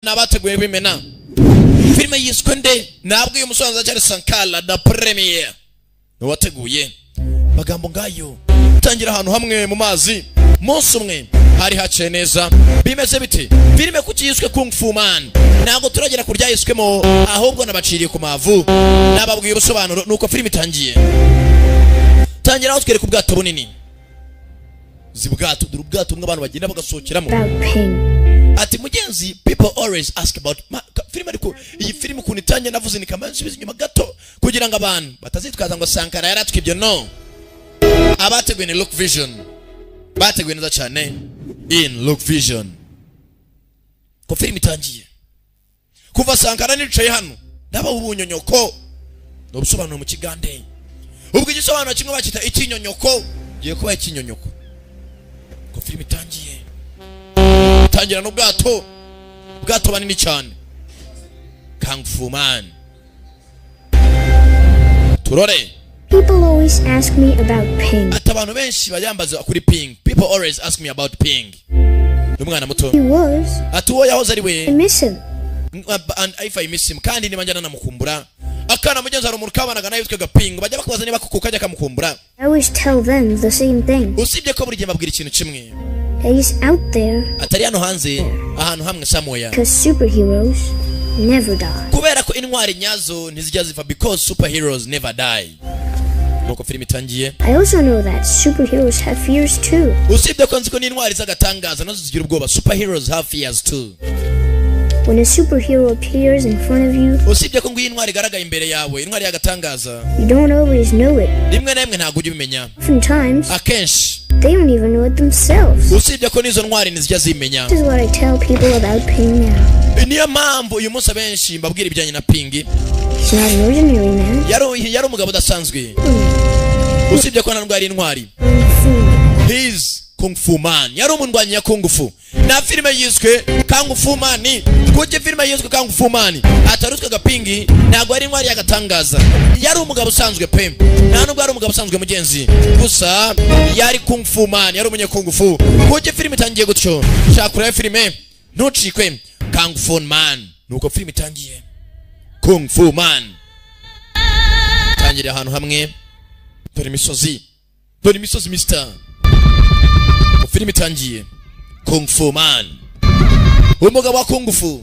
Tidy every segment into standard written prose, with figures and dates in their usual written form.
N'abateguye bimena filime yiswe nde? Ntabwo uyu musobanuzi cyari Sankara da Premier wateguye. Magambo ngayo, tangira ahantu hamwe mu mazi. Munsi umwe hari haciye neza. Bimeze bite? Filime kuki yiswe Kung Fu Man? Ntabwo turagera ku ryayiswemo, ahubwo nabaciriye ku mavu, nababwiye ubusobanuro. Nuko filime itangiye, tangira aho twereka ubwato bunini. Zi bwato, dore ubwato bumwe abantu bagenda bagasohokeramo. About Ping. Ati mugenzi, people always ask about filime. Ariko iyi filime ukuntu itangiye, navuze ni kamara nsubiza inyuma gato kugira ngo abantu batazitwaza ngo Sankara yaratwibye. No abateguye ni Look Vision, bateguye neza cyane in Look Vision. Ko filime itangiye, kuva Sankara nicaye hano ndaba ubunyonyoko, ni ubusobanuro mu Kigande. Ubwo igisobanuro kimwe bakita ikinyonyoko, giye kuba ikinyonyoko. Ko filime itangiye, tangira n'ubwato, ubwato banini cyane. Kung Fu Man, turore. People always ask me about Ping. Ati abantu benshi bayambaza kuri Ping. People always ask me about Ping. Ni umwana muto. He was. Ati uwo yahoze ari we. I miss him. And if I miss him, kandi niba njyana namukumbura. Akana mugenzi, hari umuntu kabanaga nawe witwaga Ping, bajya bakubaza niba kuko kajya kamukumbura. I always tell them the same thing. Usibye ko buri gihe mbabwira ikintu kimwe. That he's out there Atari hano hanze ahantu hamwe somewhere. because superheroes never die. Kubera ko intwari nyazo ntizijya zipfa, because superheroes never die. Nuko filime itangiye. I also know that superheroes have fears too. Usibye ko nzi ko n'intwari z'agatangaza nazo zigira ubwoba. Superheroes have fears too. When a superhero appears in front of you, Usibye ko ngo iyo intwari igaragaye imbere yawe, intwari y'agatangaza, you don't always know it. rimwe na rimwe ntabwo ujya ubimenya. Oftentimes, Akenshi they don't even know it themselves. usibye ko n'izo ntwari ntizijya zimenya. This is what I tell people about Ping now. Niyo mpamvu uyu munsi abenshi mbabwira ibijyanye na Ping. He's not an ordinary man. Yari umugabo udasanzwe, usibye ko nta nubwo yari intwari. Kung Fu. He's Kung Fu Man, yari umundwanyi ya Kung Fu. Na filime yiswe Kung Fu Man. Kuki filime yiswe Kung Fu Man? Atarutwaga Pingi, ntabwo yari intwari y'agatangaza, yari umugabo usanzwe pe. Nta nubwo yari umugabo usanzwe mugenzi, gusa yari Kung Fu Man, yari umunye Kung Fu. Kuki filime itangiye gutyo? Shaka kureba filime, ntucikwe. Kung Fu Man, nuko filime itangiye. Kung Fu Man tangiriye ahantu hamwe. Dore imisozi, dore imisozi mister. Filime itangiye, Kung Fu Man, umugabo wa Kung Fu.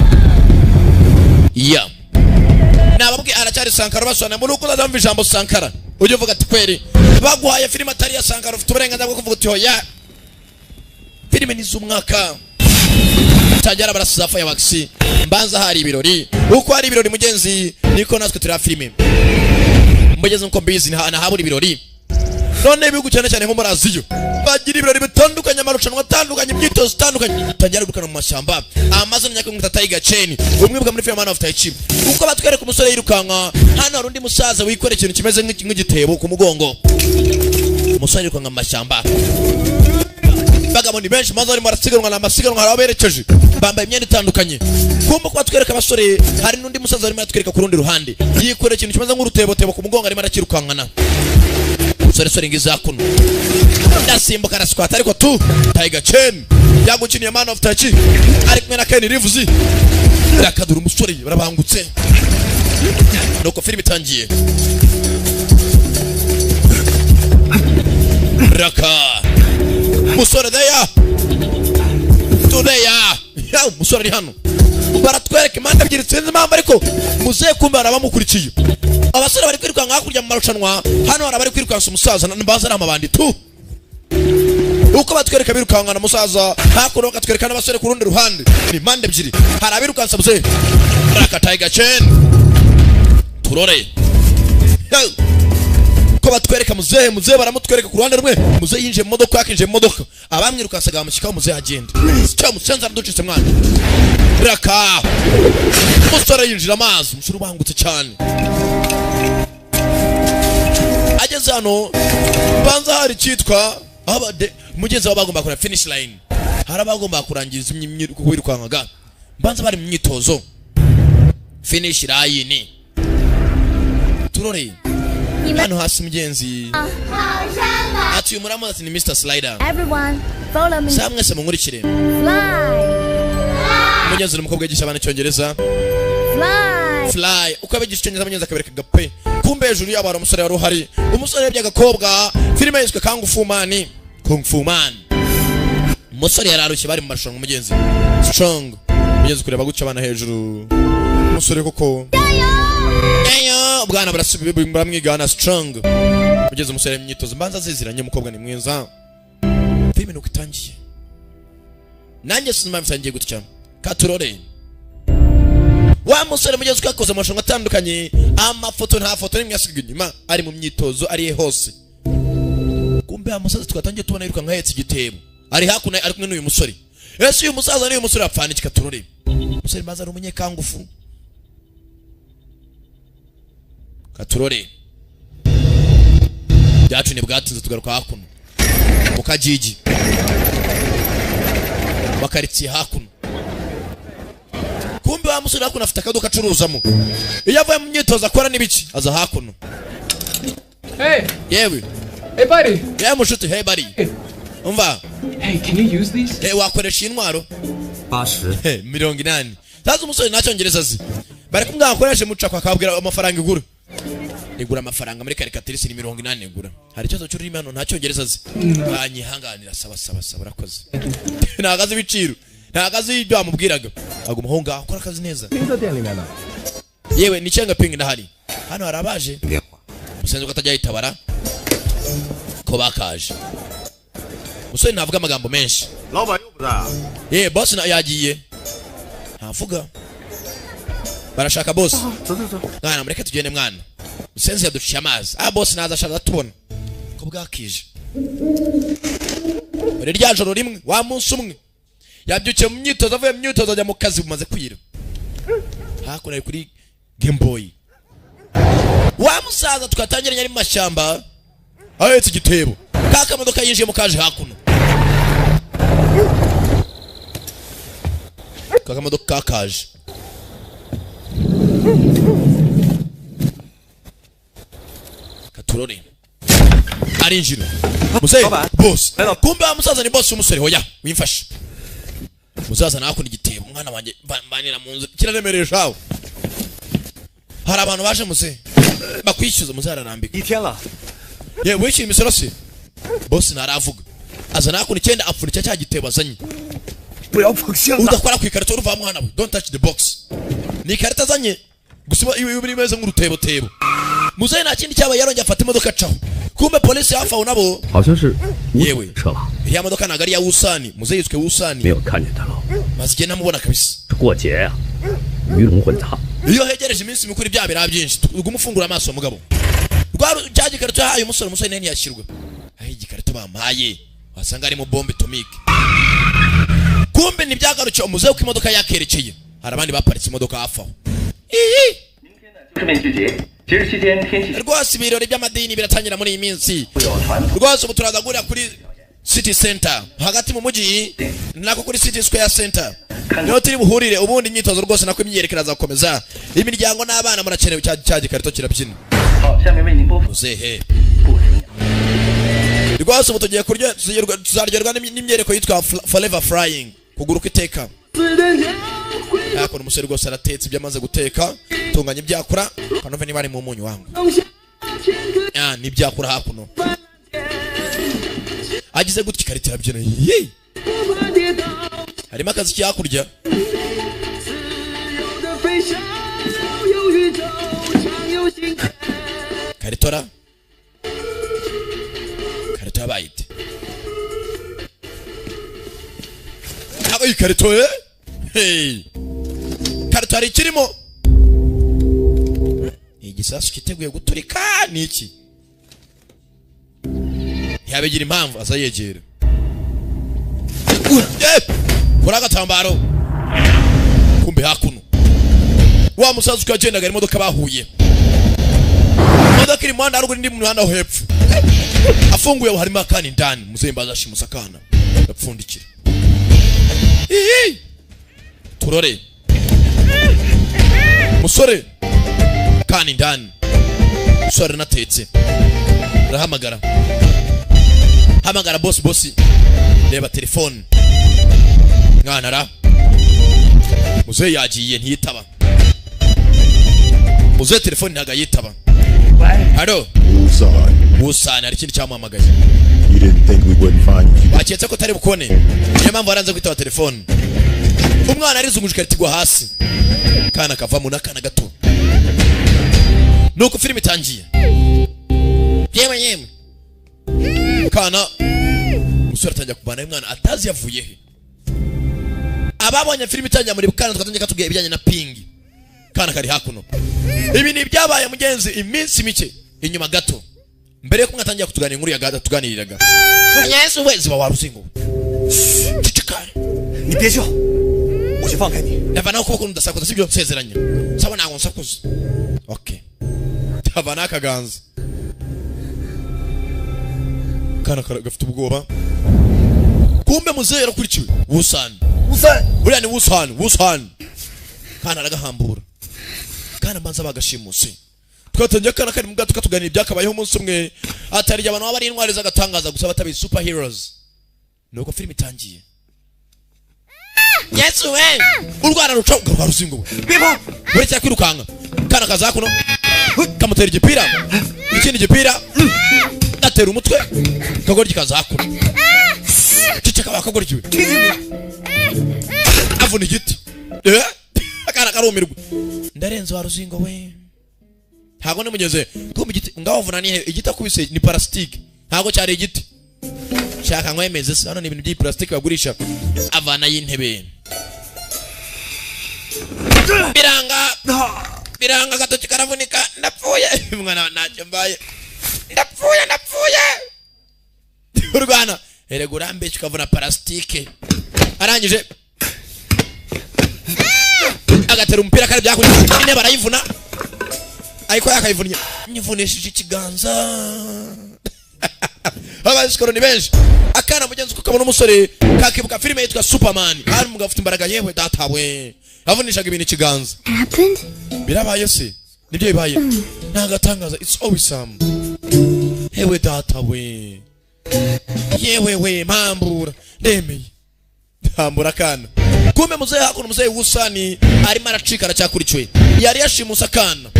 Ya nababwiye, aracyari Sankara. Basobanura muri uko uzazamva ijambo Sankara, ujye uvuga ati kweri baguhaye filime atari iya Sankara, ufite uburenganzira bwo kuvuga uti hoya. Filime ni iz'umwaka. Tangira barasiza fireworks, mbanza hari ibirori. Uko hari ibirori mugenzi, niko natwe tureba filime mugeze. Nkuko mbizi, ntahabura ibirori. None ibihugu cyane cyane nko muri Aziya bagira ibirori bitandukanye, amarushanwa atandukanye, imyitozo itandukanye. Tangira gukana mu mashyamba Amazon, nyakumwita Tiger Chain, umwibuka muri film Man of Tai Chi. Uko batwereka umusore yirukanka, hano hari undi musaza wikoreye ikintu kimeze nk'igitebo ku mugongo. Umusore yirukanka mu mashyamba, bagabo ni benshi maze barimo barasiganwa. Ni amasiganwa, hari aho berekeje, bambaye imyenda itandukanye. Kumva ko batwereka abasore, hari n'undi musaza arimo aratwereka ku rundi ruhande, yikoreye ikintu kimeze nk'urutebotebo ku mugongo, arimo arakirukankana. Umusore sore ngiza kuno, ndasimbuka, arasquat, ariko tu Tiger Chain yagukiniye Man of Tai Chi, ari kumwe na Ken Reeves. Rakadura umusore, barabangutse. Nuko filime itangiye. Raka musore there tureya ya umusore ari hano, baratwereka impande ebyiri, sinzi impamvu, ariko muzehe kumbe hari abamukurikiye. Abasore bari kwirukanka hakurya mu marushanwa, hano hari abari kwirukansa umusaza, mbaza ari amabandi tu. Uko batwereka birukankana umusaza hakuno, bakatwereka n'abasore ku rundi ruhande, ni impande ebyiri, hari abirukansa muzehe. Raka Tiger Chain, turore. Yo! Ko batwereka muzehe, muzehe baramutwereka ku ruhande rumwe. Muzehe yinjiye mu modoka, yakinjiye mu modoka, abamwirukansaga bamushyikaho, muzehe agenda cyo musenza araducitse mwana. Raka umusore yinjira amazi, umusore ubangutse cyane ageze hano, banza hari icyitwa aho mugenzi wabo bagomba kureba finish line, hari abagomba kurangiza wirukankaga, mbanza bari mu myitozo, finish line. Turore hano hasi mugenzi, ati uyu muramu, ati ni Mr Slider. Everyone, follow me. Sa mwese munkurikire. Fly. Mugenzi, umukobwa yigisha abana Icyongereza. Fly. Fly. Uko abigisha Icyongereza, mugenzi, akabereka gape. Kumbe hejuru yabo hari umusore wari uhari. Umusore yarebye agakobwa. Filime yiswe Kung Fu Man. Kung Fu Man. Umusore yari arushye, bari mu marushanwa, mugenzi. Strong, mugenzi, kureba gutya abana hejuru. Umusore koko. Eyo, ubwana buramwigana. Strong, mugenzi, umusore mu myitozo mbanza aziziranye. Umukobwa ni mwiza. Filime nuko itangiye. Nanjye sinzi impamvu itangiye gutya. Katurore. Wa musore, mugenzi, uko yakoze amarushanwa atandukanye, amafoto, nta foto n'imwe yasigaye inyuma. Ari mu myitozo, ari hose. Kumbe wa musaza twatangiye tubona yirukanka ahetse igitebo ari hakuno, ari kumwe n'uyu musore. Ese uyu musaza n'uyu musore apfana iki? Katurore. Umusore maze ari umunyekangufu. Katurore. Byacu ntibwatinze, tugaruka hakuno mu kajiji, mu karitsiye hakuno. Kumbe wa musore hakuno afite akaduka acuruzamo. Iyo avuye mu myitozo akora n'ibiki, aza hakuno. Hey, Yewe. Hey, buddy. Yewe mushuti, hey buddy, umva. Hey, can you use these? Hey, wakoresha iyi ntwaro? 80。 Hey, 80. Sasa umusore nta Cyongereza azi, bari kumubwira akoreshe mucako, akabwira amafaranga igura. Igura amafaranga muri karikatirisi ni 80 igura. Hari ikibazo cy'ururimi hano, nta Cyongereza azi. Banyihanganira. Saba saba saba, urakoze. Ntabwo azi ibiciro, ntabwo azi ibyo bamubwiraga. Aguma aho ngaho akora akazi neza. 冰在店里面呢。 Yewe, ni cyenga pingi ndahari. Hano hari abaje. 电话。 Musenzi ko atajya yitabara ko bakaje. Umusore ntavuga amagambo menshi. 老板又不在啊？ Ye, boss na yagiye, ntavuga. Barashaka boss. 走走走。 Mwana, mureke tugende mwana. Musenzi yaduciye amazi. Ah, boss naza ashaka tubona ko bwakije. Muri rya joro rimwe, wa munsi umwe yabyukiye mu myitozo, avuye mu myitozo ajya mu kazi, bumaze kwira. Hakuno ari kuri Game Boy. Wa musaza twatangiranye ari mu mashyamba ahetse igitebo, ka kamodoka yinjiyemo kaje hakuno. Ka kamodoka kakaje. Katurore. Arinjira muzehe. Boss. Kumbe wa musaza ni boss w'umusore. Hoya, wimfashe musaza, nakunda igitebo. Umwana wanjye, mbanira mu nzu, kiraremereye shawe. Hari abantu baje muzehe, bakwishyuza. Muzehe ararambika. 一天了， Yewe, wishyuye imisoro se? Boss ntaravuga. Aza nakunda icyenda, apfundikira cya gitebo azanye. 不要碰箱子。 Udakora ku ikarito uruva mwana we. Don't touch the box. Ni ikarito azanye gusa iba imeze nk'urutebotebo. Muzehe nta kindi cyabaye, yarongeye afata imodoka acaho. Kumbe polisi hafi aho nabo. 好像是吴 Yewe. 车吧？ Iriya modoka ntabwo ari iya Wusani. Muzehe yiswe Wusani. 没有看见他了。 Maze igihe ntamubona kabisa. 这过节呀、鱼龙混杂。 Iyo hegereje iminsi mikuru ibyaha biraba byinshi. Ugume ufungura amaso mugabo. Cya gikarito yahaye umusore, umusore nawe ntiyashyirwa aho. Igikarito bamuhaye wasanga harimo bombe atomike. Kumbe ntibyagarukiye umuzehe uko imodoka yakerekeye. Hari abandi baparitse imodoka hafi aho. Iyi. 就是面具节。节日期间天气 Rwose ibirori by'amadini biratangira muri iyi minsi. 会有传统 Rwose ubu turaza guhurira kuri city center hagati mu mujyi, nako kuri City Square Center niho turi buhurire. Ubundi imyitozo rwose, nako imyiyerekano irazakomeza. Imiryango n'abana murakenewe. Cya gikarito kirabyina. 好，下面为您播放 Muzehe. 不停。 Rwose ubu tugiye kurya, tuzaryoherwa n'imyereko yitwa Forever Flying, kuguruka iteka. Hakuno umusore rwose aratetse ibyo amaze guteka, tunganya ibyakura kanove niba ari mu munyu wangu. Ah, n'ibyakura. Hakuno agize gutya, ikarita irabyina. Yeee! Harimo akazi hakurya. Karitora, karito yabaye ite? Ntabwo iyi karito, eh? Hey! Karito hari ikirimo. Ni igisasu cyiteguye guturika? Ni iki? Ntiyabigira impamvu aza yegera. Eh! Kuri agatambaro. Kumbe hakuno wa musaza uko yagendaga, imodoka bahuye, imodoka iri mu muhanda haruguru, indi mu muhanda wo hepfo. Afunguye, harimo akana indani. Muzehe mbaza ashimusa akana, apfundikira. Iyi turore musore kana indani. Musore aranatetse, arahamagara, hamagara boss. Boss reba telefone mwana ra. Muzehe yagiye ntiyitaba. Muzehe telefone ntabwo ayitaba. Halo. Wusani, hari ikindi cyamuhamagaye. You didn't think we wouldn't find you. Baketse ko utari bukone, niyo mpamvu waranze kwitaba telefone. Umwana arizunguje ikarita igwa hasi, kana kavamo n'akana gato. Nuko filime itangiye. Yemwe yemwe, kana umusore atangira kuvana umwana atazi yavuye he. Ababonye filime itangira muri kana twatangiye katubwiye ibijyanye na pingi. Kana kari hakuno. Ibi ni ibyabaye mugenzi iminsi mike inyuma gato mbere yo kumwatangira kutuganira inkuru ya gada tuganiriraga. Yesu we, ziba waruzingo. Cicika. 你别叫，我就放开你。 Ndavanaho ukuboko ndasakuza, sibyo nsezeranya? Sawa, ntabwo nsakuza. Okay, ndavanaho akaganza. Kana gafite ubwoba. Kumbe muzehe yarakurikiwe. Wusani, buriya ni Wusani. Wusani kana aragahambura. Kana mbanza bagashimuse. Twatangiye akana kari mu bwato katuganira ibyakabayeho umunsi umwe, atari abantu baba ari intwari z'agatangaza gusa, batabizi superheroes. Nuko filime itangiye. Yesu we, urwana ruca rwa ruzingo we uretse kwirukanka. Kana kaza kuno kamutera igipira, ikindi gipira gatera umutwe kagoryi kaza hakuno. Ceceka bakagoryiwe, avuna igiti. Akana karumirwa. Ndarenze wa ruzingo we, ntabwo nimugeze kumva igiti ngaho vuna nihe igiti akubise ni parasitike, ntabwo cyari igiti. Shaka nkwemeze se, hano ni ibintu by'iyi bagurisha. Avana y'intebe biranga biranga, agatoki karavunika. Ndapfuye mwana, ntacyo mbaye, ndapfuye ndapfuye. Urwana erega urambeshya ukavuna parasitike. Arangije agatera umupira kari byakuye intebe arayivuna, ariko yakayivunnye nyivunishije ikiganza. Abasikoro ni benshi. Akana mugenzi kuko kabona umusore kakibuka filime yitwa Superman, hari umugabo ufite imbaraga. Yewe data we, avunishaga ibintu ikiganza. Happened? Birabaye se? Nibyo bibaye, ntagatangaza. It's awesome. Yewe data we, yewe we, mpambura ndemeye, mpambura akana. Kumbe muzehe hakuno, muzehe Wusani arimo aracika, aracyakurikiwe, yari yashimuse akana.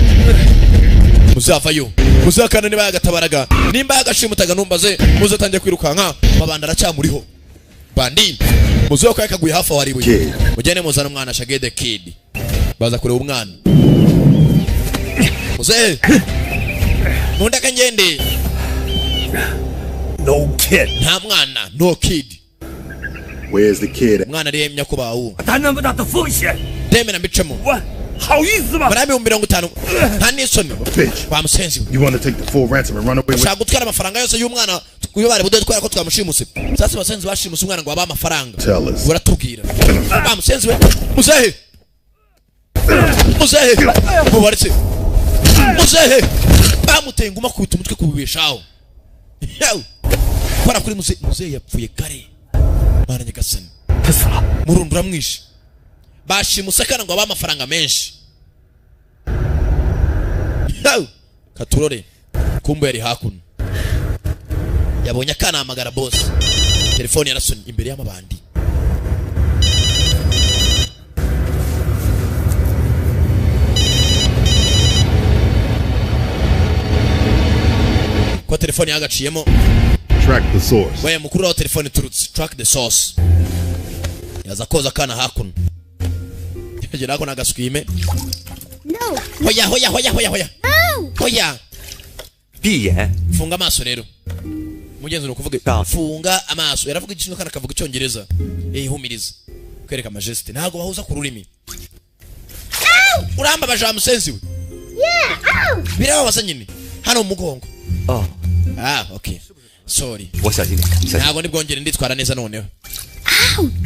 Muzehe avayo, muzehe akana niba yagatabaraga nimba yagashimutaga numbaze. Muzehe atangiye kwirukanka, mabanda aracyamuriho bandi. Muzehe ko yakaguye hafi aho ari we. Mugende muzana umwana Shagede Kid. Baza kureba umwana. Muzehe mundeke ngende. No kid. Nta mwana, no kid. Where's the kid? Umwana ariyemya ko bawu 担那么大的风险， ndemera mbicemo. 我好意思吗？ Muri 50,000 nta n'isoni. Bitch. Wa musenzi we. You want to take the full ransom and run away with Ushaka gutwara amafaranga yose y'umwana iyo bari buduhe twara ko twamushimuse. Sasa abasenzi bashimuse umwana ngo babahe amafaranga. Tell us. Uratubwira wa musenzi we. Muzehe, muzehe mubaretse, muzehe bamuteye inguma akubita umutwe kubibeshaho. Yewe, kora kuri muzehe. Muzehe yapfuye kare. Bana nyagasani, 他死了。 Murundi uramwishe. Bashimuse akana ngo babahe amafaranga menshi. Yewe, katurore. Kumbe yari hakuno, yabonye akana ahamagara boss. Telefone yarasonye imbere y'amabandi. Ko telefone yagaciyemo. Track the source. We mukuru aho telefone iturutse, track the source. Yaza koza akana hakuno, yagera hakuno agaswime. No. Hoya hoya hoya hoya hoya. No. Hoya. 闭眼， Funga amaso rero mugenzi, ni ukuvuga funga amaso. Yaravuga igishinwa kandi akavuga icyongereza. Yihumiriza kwereka majesté, ntabwo bahuza ku rurimi. Urambabaje wa musenzi we. Yeah. Ow. Birababaza nyine hano mu mugongo. 哦， Ah, okay, sorry. 我小心点，你小心。 Ntabwo nibwongere, nditwara neza noneho.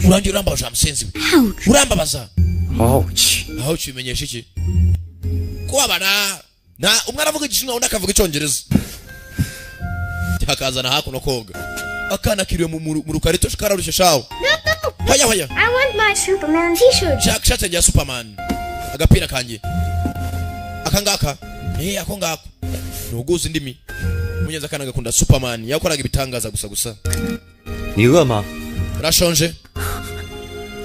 Urangiye urambabaje wa musenzi we. Ouch. Urambabaza. Ouch！ Aho ukimenyesha iki kubabara na umwe aravuga igishinwa undi akavuga icyongereza. Akazana hakuno koga akana kiriwe mu rukarito kararushye shawo. No. Hoya hoya. I want my Superman t-shirt. Shaka ishati yanjye ya Superman, agapira kanjye aka ngaka, eh, ako ngako nuguza indimi. Mugenzi akana gakunda Superman, yakoraga ibitangaza gusa gusa. 你饿吗？ Urashonje?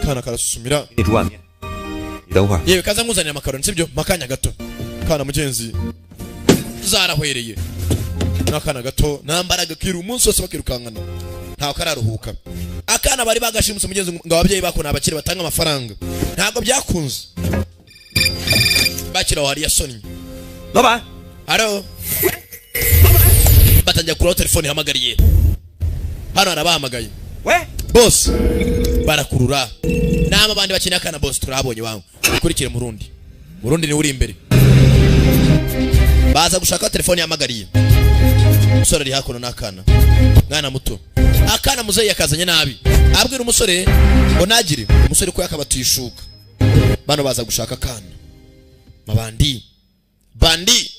Kana karasusumira. 给你煮碗面。等会儿， Yewe, kaza nkuzanira amakaroni, sibyo? Makanya gato. Kana mugenzi zarahwereye n'akana gato, nta mbaraga, kira umunsi wose bakirukankana, ntawe kararuhuka. Akana bari bagashimuse mugenzi ngo ababyeyi bako ni abakire batanga amafaranga, ntabwo byakunze. Bakira aho hari yasonnye. 老板， Haro batangira kuraho telefone ihamagariye hano, harabahamagaye. 喂， Boss, barakurura nama abandi bakeneye akana. Boss, turahabonye wangu, ukurikire murundi. Murundi niwe uri imbere, baza gushaka telefone yahamagariye. Umusore ari hakuno n'akana, mwana muto. Akana muzeyi yakazanye nabi, abwira umusore ngo ntagire umusore ko yakabatuye ishuka. Bano baza gushaka akana. Mabandi bandi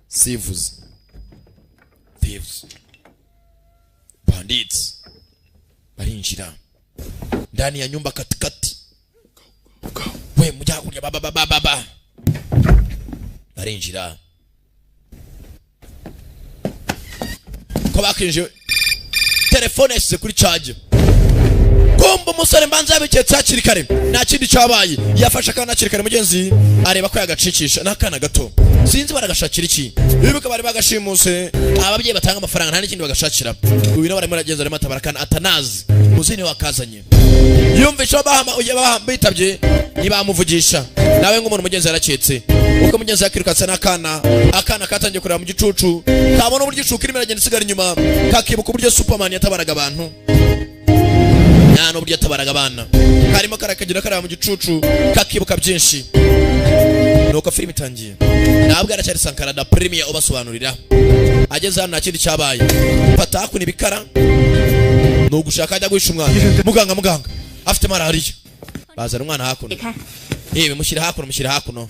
sivuze, thieves, bandits, barinjira ndani ya nyumba katikati. We mujya hakurya, ba ba ba ba ba ba, barinjira ko bakinjiye, telefone yashyize kuri charge. Kumva umusore mbanza yabiketse hakiri kare, nta kindi cyabaye, yafashe akana hakiri kare mugenzi, areba ko yagacikisha. N'akana gato, sinzi baragashakira iki. Bibuka bari bagashimuse ababyeyi batanga amafaranga, nta n'ikindi bagashakira. Uyu nawe arimo aragenda, arimo atabara akana atanazi muzini wakazanye. Yumvisha bahama bitabye, ntibamuvugisha nawe nk'umuntu. Mugenzi yaraketse ubwo mugenzi yakirukatse n'akana. Akana katangiye kureba mu gicucu, kabona uburyo ishuka irimo iragenda isigara inyuma, kakibuka uburyo Superman yatabaraga abantu, nta n'uburyo yatabaraga abana. Karimo karakagenda kareba mu gicucu, kakibuka byinshi. Nuko filime itangiye, ntabwo aracyari Sankara da Premier ubasobanurira. Ageze hano, nta kindi cyabaye, fata hakuno ibikara ni ugushaka ajya guhisha umwana. Muganga, muganga, afite malariya. Bazana umwana hakuno. Yewe, mushyira hakuno, mushyira hakuno,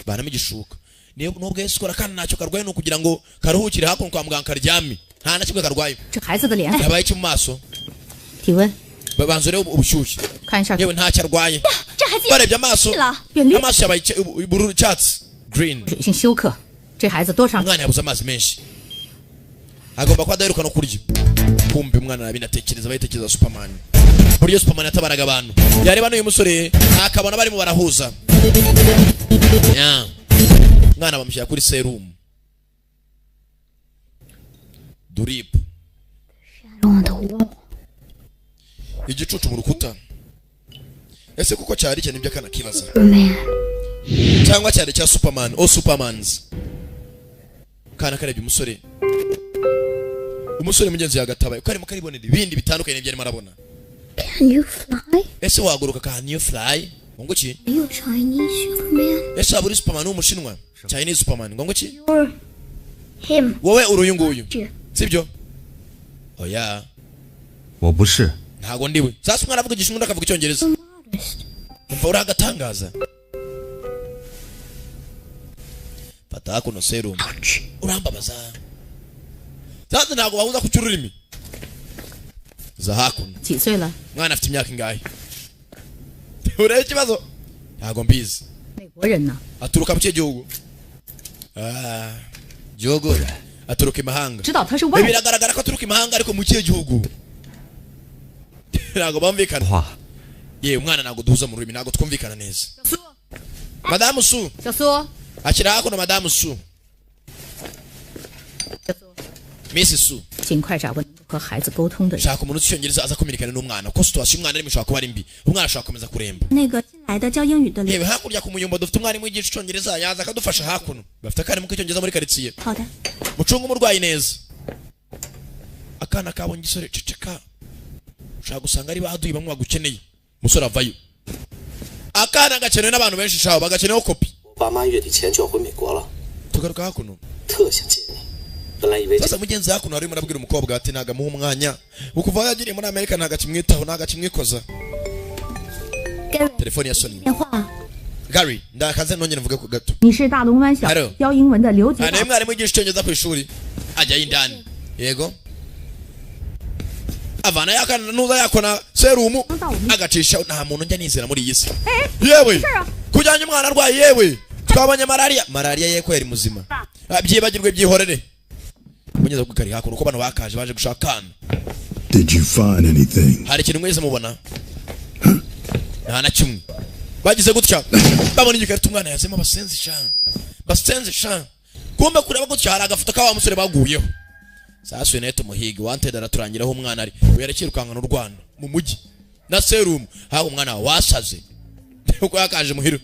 banamo igishuka. Niyo nubwo Yesu ukora kandi ntacyo karwaye, ni ukugira ngo karuhukire hakuno kwa muganga karyame, nta na kimwe karwaye. 这孩子的脸， Yabaye iki mu maso? 体温， Babanza urebe ubushyuhe. 看一下。 Yewe, ntacyo arwaye. 这孩子 Barebye amaso, 了，变绿， amaso yabaye ubururu, icyatsi, green. 水性休克，这孩子多长？ Umwana yabuze amazi menshi, agomba kuba adaheruka no kurya. Kumbe umwana arabinatekereza, bayitekereza Superman, uburyo Superman yatabaraga abantu. Yareba n'uyu musore akabona barimo barahuza. Ya. Umwana bamushyira kuri serumu, drip. On the wall. Igicucu mu rukuta, ese kuko cyari icyo? Nibyo akana kibaza. Superman. Cyangwa cyari cya Superman o Supermans? Kana karebye umusore, umusore mugenzi yagatabaye, karimo karibonera ibindi bitandukanye n'ibyo arimo arabona. Can you fly? Ese waguruka? Can you fly? Ngo ki? Are you a Chinese Superman? Ese waba uri Superman w'umushinwa, Chinese Superman? Ngo ki? You're him. Wowe uri uyu nguyu? Yeah. Sibyo? Oya. 我不是， Ntago ndiwe. Sasa umwana avuga igishinwa, undi akavuga icyongereza. Modest. Umva uri agatangaza. Fata hakuno serumu. Urambabaza. Sasa ntabwo bahuza ku cy'ururimi za hakuno. 几岁了？ Mwana afite imyaka ingahe? Urebe ikibazo, ntabwo mbizi. 美国人呢？ Aturuka mu kihe gihugu? Ah, gihugu aturuka imahanga. 知道他是外国。 Biragaragara ko aturuka imahanga, ariko mu kihe gihugu ntabwo bumvikana. 话 Yewe umwana, ntabwo duhuza mu rurimi, ntabwo twumvikana neza. Madamu Su. 小苏， Akira hakuno, madamu Su. 小苏， Miss Su. 尽快找个能够和孩子沟通的人。 Shaka umuntu uzi icyongereza aza kuminikana n'umwana, kuko situation umwana arimo ishobora kuba ari mbi, umwana ashobora gukomeza kuremba. 那个新来的教英语的刘， Yewe, hakurya ku muyumbo dufite umwarimu wigisha icyongereza, yaza akadufasha. Hakuno bafite akarimu k'icyongereza muri karitsiye. 好的， Mucunge umurwayi neza. Akana kabonye igisore, ceceka, ushobora gusanga ari baduyi bamwe bagukeneye. Umusore avayo, akana gakenewe n'abantu benshi, shaho bagakeneyeho kopi. 我爸妈月底前就要回美国了， Tugaruka hakuno. 特想见你。本来以为这 Sasa mugenzi hakuno arimo arabwira umukobwa ati ntago amuha umwanya, ukuva aho yagiriye muri Amerika ntago akimwitaho, ntago akimwikoza. Gary. Telefone ya Sony. 电话。 Gary, ndakaze nongere mvuge ku gato. 你是大龙湾小 Hello. 教英文的刘杰 Ah, nawe mwarimu wigisha icyongereza ku ishuri ajyayo indani, yego, avana yakana nuza yakona serumu agacisha. Nta muntu njya nizera muri iyi si yewe. Kujyanye umwana arwaye, yewe, twabonye malariya, malariya ye ko yari muzima. Ah, byibagirwe, byihorere. Munyeza ku kari hakuno uko bano bakaje baje gushaka akana. Did you find anything? Hari ikintu mwese mubona? Nta na kimwe. Bagize gutya babona igikarito umwana yazemo. Basenzi sha, basenzi sha. Kumbe kureba gutya hari agafoto ka wa musore baguyeho. Sasa uyu nawe tumuhige wanted, araturangiraho umwana ari. Uyu arakirukankana u Rwanda mu mujyi na serumu haho umwana wasaze uko yakaje muhira.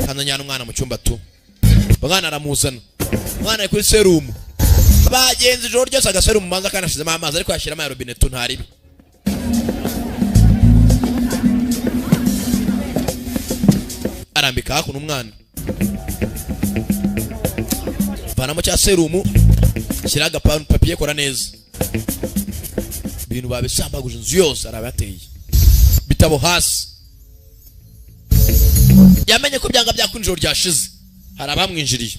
Kanzanyana umwana mu cyumba tu, umwana aramuzana. Umwana ari kuri serumu, bagenzi ijoro ryose agaserumu manza kanashizemo amazi, ariko yashyiramo ya robine tu, ntaribi. Arambika hakuno umwana, vanamo cya serumu, shyira agapapiye, kora neza ibintu babisambaguje inzu yose, arabateye bitabo hasi. Yamenye ko byanga byakunjoro ryashize hari abamwinjiriye.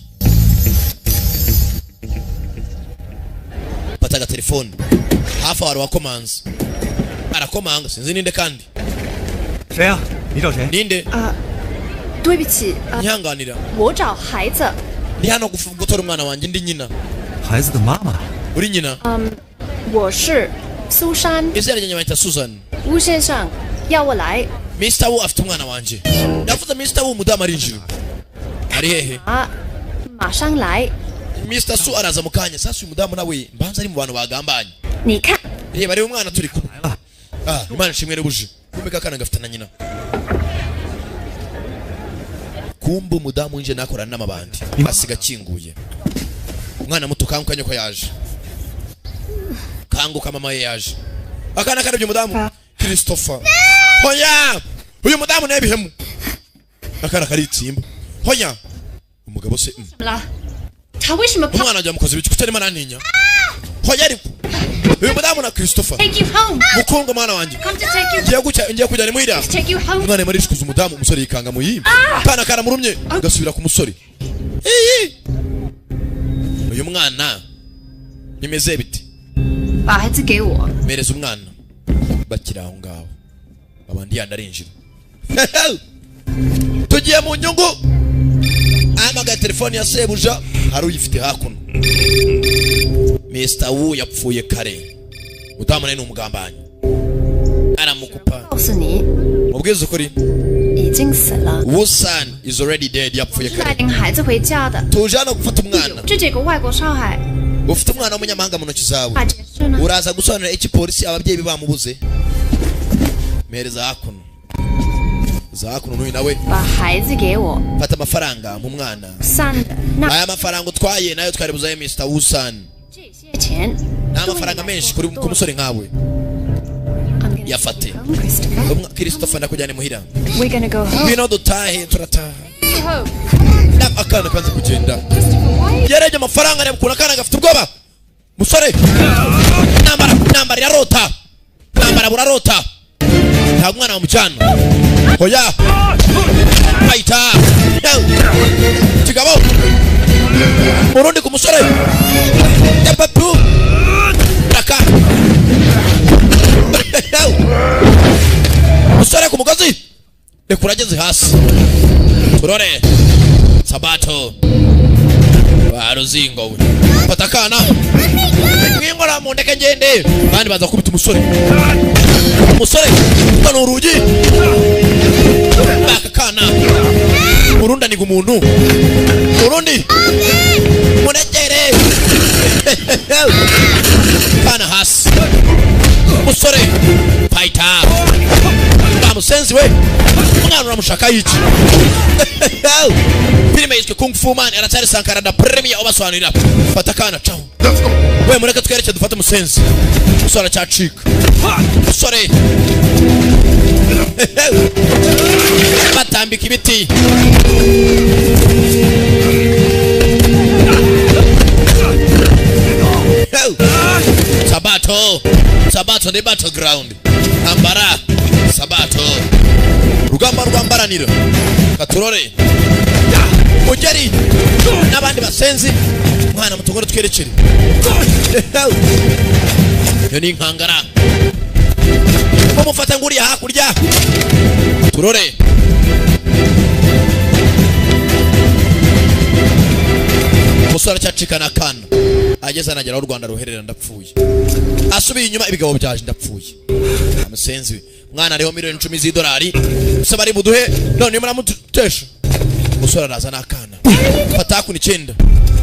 Fata agatelefone hafi aho hari uwakomanze, arakomanga sinzi ninde kandi. 谁呀？你找谁？ Ninde? 对不起， Nyihanganira. 我找孩子。 Ndi hano gutora umwana wanjye, ndi nyina. 孩子的妈妈。 Uri nyina? 我是苏珊。 Izina ryanjye banyita Susan. 吴先生要我来 Mr. Wu afite umwana wanjye. Yavuze Mr. Wu, umudamu arinjira. Ari hehe? 啊，马上来。 Mr. Su araza mu kanya. Sasa uyu mudamu nawe mbanza ari mu bantu bagambanye. 你看， Reba reba umwana turi kumwe. Ah, Imana ishimwe rubuje. Kumbe kakana gafite na nyina. Kumbe umudamu winjiye nakorana n'amabandi. Asiga akinguye. Umwana muto kanguka, nyoko yaje. Kanguka, mama ye yaje. Akana karabye umudamu. Christopher. Hoya! Uyu mudamu nawe bihemu. Akana karitsimba. Hoya! Umugabo se 怎么了？他为什么怕 umwana ajya mukozi biki kutarimo arantinya? Hoya ariko. Uyu mudamu na Christopher. ？Take you home. Mukundwa mwana wanjye. Come to take you. Ngiye gucya, ngiye kujyana imuhira. Take you home. Umwana arimo arishikuza umudamu, umusore yikanga mu yimba. Kana karamurumye gasubira ku musore. Iyi! Uyu mwana bimeze bite? 把孩子给我。 Mpereza umwana. Bakiri aho ngaho babandi yandi arinjira. Tugiye mu nyungu. Ahamagaye telefone ya sebuja, hari uyifite hakuno. Mr. Wu yapfuye kare. Mudamu nawe ni umugambanyi, aramukupa. 告诉你， Mubwize ukuri, 已经死了。 Wusan is already dead, yapfuye 是来 kare. 领孩子回家的。 Tuje hano gufata umwana. 这几个外国少海 Ufite umwana w'umunyamahanga mu ntoki zawe. 法解释呢？ Uraza gusobanurira iki polisi ababyeyi be bamubuze? Mpereza hakuno, za hakuno n'uyu nawe. 把孩子给我。 Fata amafaranga mu mwana. 散的那 Aya mafaranga utwaye nayo twari buzaye Mr. Wusan. 这些钱 Ni amafaranga menshi kuri ku musore nkawe. I'm gonna Yafate. take you home, Christopher. Christopher, ndakujyana imuhira. We're gonna go home. Ngwino dutahe, turataha. Home. Akana kanze kugenda. Christopher, why? Yarebye amafaranga, areba ukuntu akana gafite ubwoba. Musore, intambara, intambara irarota, intambara burarota, ntabwo umwana wamujyana. Hoya fayita kigabo urundi ku musore yapapu raka musore ku mugozi, reka urageze hasi turore sabato baruzingo we. Fata akana mwingora mu ndeke ngende, abandi baza kubita umusore. Umusore mbona urugi baka kana urundi aniga umuntu urundi munegere kana hasi. Musore fayita bamusenzi we, umwana uramushaka iki? Filime yiswe Kung Fu Man, aracyari Sankara da Premier ubasobanurira. Fata akana caho we, mureke twereke dufate umusenzi. Umusore aracyacika, umusore batambika ibiti. Sabato, Sabato ni battleground, ambara Sabato, rugamba rwambaranira katurore mugeri n'abandi basenzi. Mwana mutugore twerekere iyo ni inkangara mumufata nguriya hakurya turore. Umusore aracyacikana akana, ageze anagera aho u Rwanda ruherera. Ndapfuye, asubiye inyuma, ibigabo byaje, ndapfuye amusenzi we. Mwana ariho miliyoni 10 z'idolari gusa bari buduhe none muramutesha. Umusore araza n'akana, fata hakuno 9.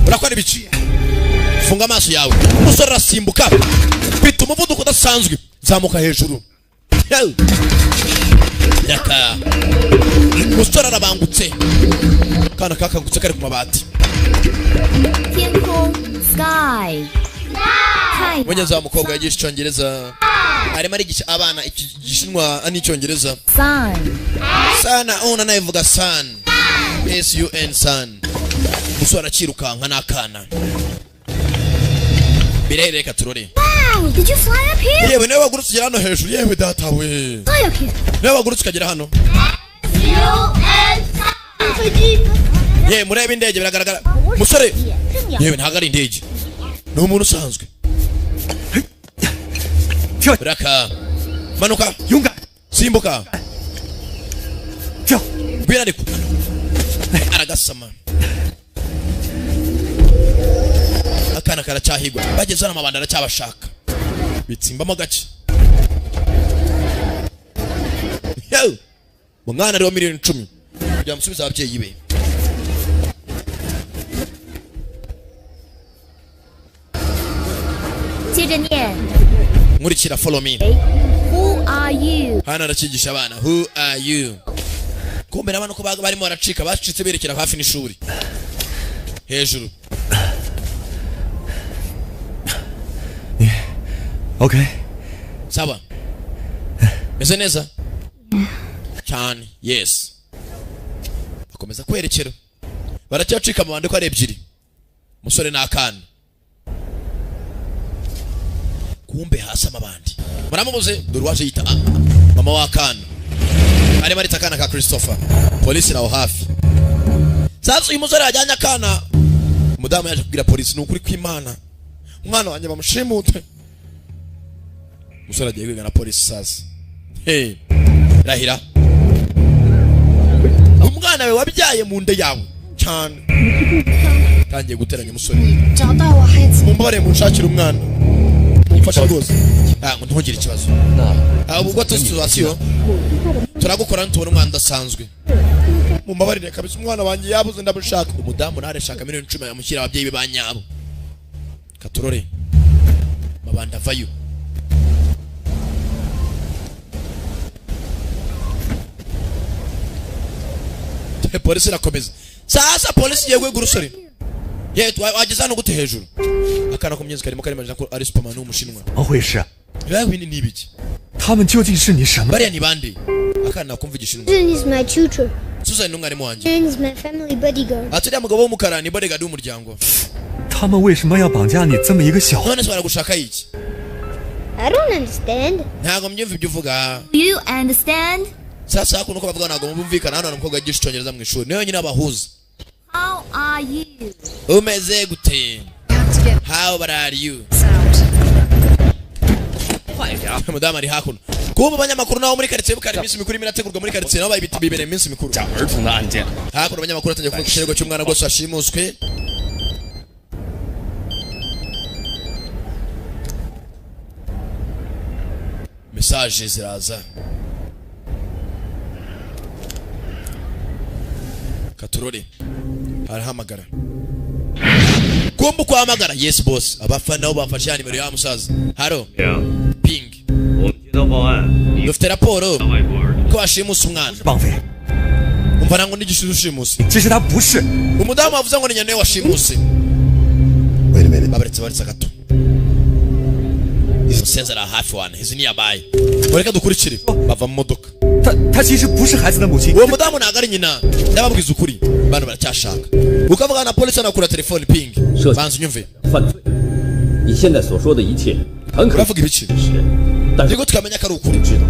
Urakora ibiki? Funga amaso yawe. Umusore arasimbuka, bita umuvuduko udasanzwe, zamuka hejuru. Yew! Yaka, umusore arabangutse, akana kakangutse kari ku mabati. 天空 sky，太阳 Mugenzi wa mukobwa yigisha icyongereza, arimo arigisha abana igishinwa n'icyongereza. Sun sana una nayivuga sun, sun sun. Umusore arakirukanka n'akana birere, reka turore. Wow, did you fly up here? Yewe, niwe wagurutse ugera hano hejuru? Yewe data we! Fly up here. Niwe wagurutse ukagera hano? Yewe, murebe indege, biragaragara musore. Yewe, ntabwo ari indege, ni umuntu usanzwe. Raka, manuka, 勇敢， simbuka, 跳！ Ngwino. Ariko aragasama, akana karacyahigwa. Bageze hano, amabanda aracyabashaka, bitsimbamo gake. Yewe, umwana ariho miliyoni 10 kugira musubize ababyeyi be. 接着念 Nkurikira, follow me. Who are you？ Hano arakigisha abana who are you. Kumbe n'abana uko barimo baracika, bacitse berekera hafi n'ishuri hejuru. OK， Sawa, meze neza cyane. Yes, bakomeza kwerekera, baracyacika amabandi ko ari ebyiri, umusore n'akana. Kumbe hasi amabandi muramubuze. Dore uwaje yita mama w'akana, arimo arita akana ka Christopher. Polisi iraho hafi. Sasa uyu musore yajyanye akana, umudamu yaje kubwira polisi: ni ukuri kw'Imana, umwana wanjye bamushimute. Umusore agiye kwiga na polisi. Sasa, hey, rahira umwana we wabyaye mu nda yawe cyane. Tangiye guteranya umusore. 找到我孩子， Mumbabarire, munshakire umwana, mumfashe rwose. Ngo ntugire ikibazo. Ubwo tuzi situation, turagukora nitubona umwana udasanzwe. Mumbabarire kabisa, umwana wanjye yabuze, ndamushaka. Umudamu ntareshaka miliyoni 10 amushyira ababyeyi be ba nyabo. Katurore, mabanda avayo. Polisi irakomeza. Sasa polisi igiye guhiga urusore. Ye, wageze hano gute hejuru? Akana ko myezi karimo karimajina ko ari Superman w'umushinwa. 怎么回事？ Bibaye bini ni ibiki? 他们究竟是你什么？ Bariya ni bande? Akana nakumva igishinwa. Susan is my tutor. Susan ni umwarimu wanjye. Susan is my family bodyguard. Ati uriya mugabo w'umukara ni bodyguard w'umuryango. 他们为什么要绑架你这么一个小？ None se baragushaka iki? I don't understand. Ntabwo mbyumva ibyo uvuga. You understand? Sasa hakuno uko bavuga ntabwo bumvikana. Hano hari umukobwa yigisha icyongereza mu ishuri, niwe wenyine abahuza. How are you? Umeze gute? You have to get How are you? this out. Umudamu ari hakuno. Kuba abanyamakuru nabo muri karitsiye bukari, iminsi mikuru irimo irategurwa muri karitsiye, nabo bayibita bibereye iminsi mikuru. 儿童的案件。 Hakuno abanyamakuru batangiye kuvuga ikirego cy'umwana rwose washimuswe. Message ziraza, katurore arahamagara. Kumba uko ahamagara, yes boss. Abafana nabo bafashe ya nimero ya musaza. Haro ping. 我们接到报案，你 Dufite raporo 外国儿童 ko washimuse umwana. 绑匪， Umva, nango n'igishuzi ushimuse. 其实他不是。 Umudamu wavuze ngo ni nyane washimuse. Wait a minute. Babaretse, baretse gato. Umusenzi ari hafi wana izi ni yabaye, mureke dukurikire. Bava mu modoka. 他他其实不是孩子的母亲。 Uwo mudamu ntabwo ari nyina, ndababwiza ukuri. Bano baracyashaka ukavuga na polisi, anakura telefone ping. Banza unyumve. 犯罪。你现在所说的一切很可能 Uravuga ibiki? 是，但是 Nibwo tukamenya ko ari ukuri. 知道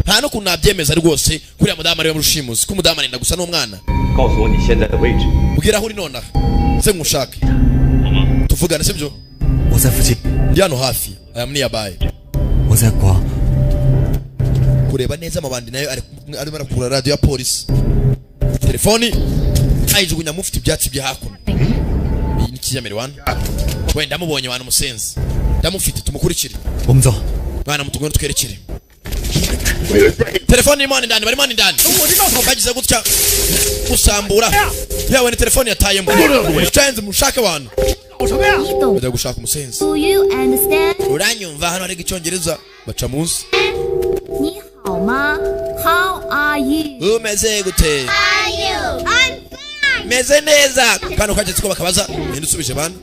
Nta n'ukuntu nabyemeza rwose kuriya mudamu ariwe mushimusi, ko umudamu arenda gusa n'umwana. 告诉我你现在的位置。 Mbwira aho uri nonaha se nkushake tuvugane, sibyo? 我在附近， Ndi hano hafi aya muri yabaye. 我在广 Kureba neza, amabandi nayo arimo arakura radiyo ya polisi, telefoni ayijugunya mufite ibyatsi bya hakuno. Iyi ni kijyambere wana. Wenda ndamubonye wana, umusenzi ndamufite, tumukurikire. 我们走。 Mwana mutugweno twerekere. Telefone irimo hano indani, barimo hano indani. Bagize gutya gusambura, yewe ni telefone yatayemo. Musenzi, mushake abantu. 你懂 Bajya gushaka umusenzi. ？Do you understand？ Uranyumva? Hano hari icyongereza baca munsi. 你好吗？How are you？ Umeze gute? Are you? I'm fine. Meze neza. Kano kageze ko bakabaza ninde usubije bana,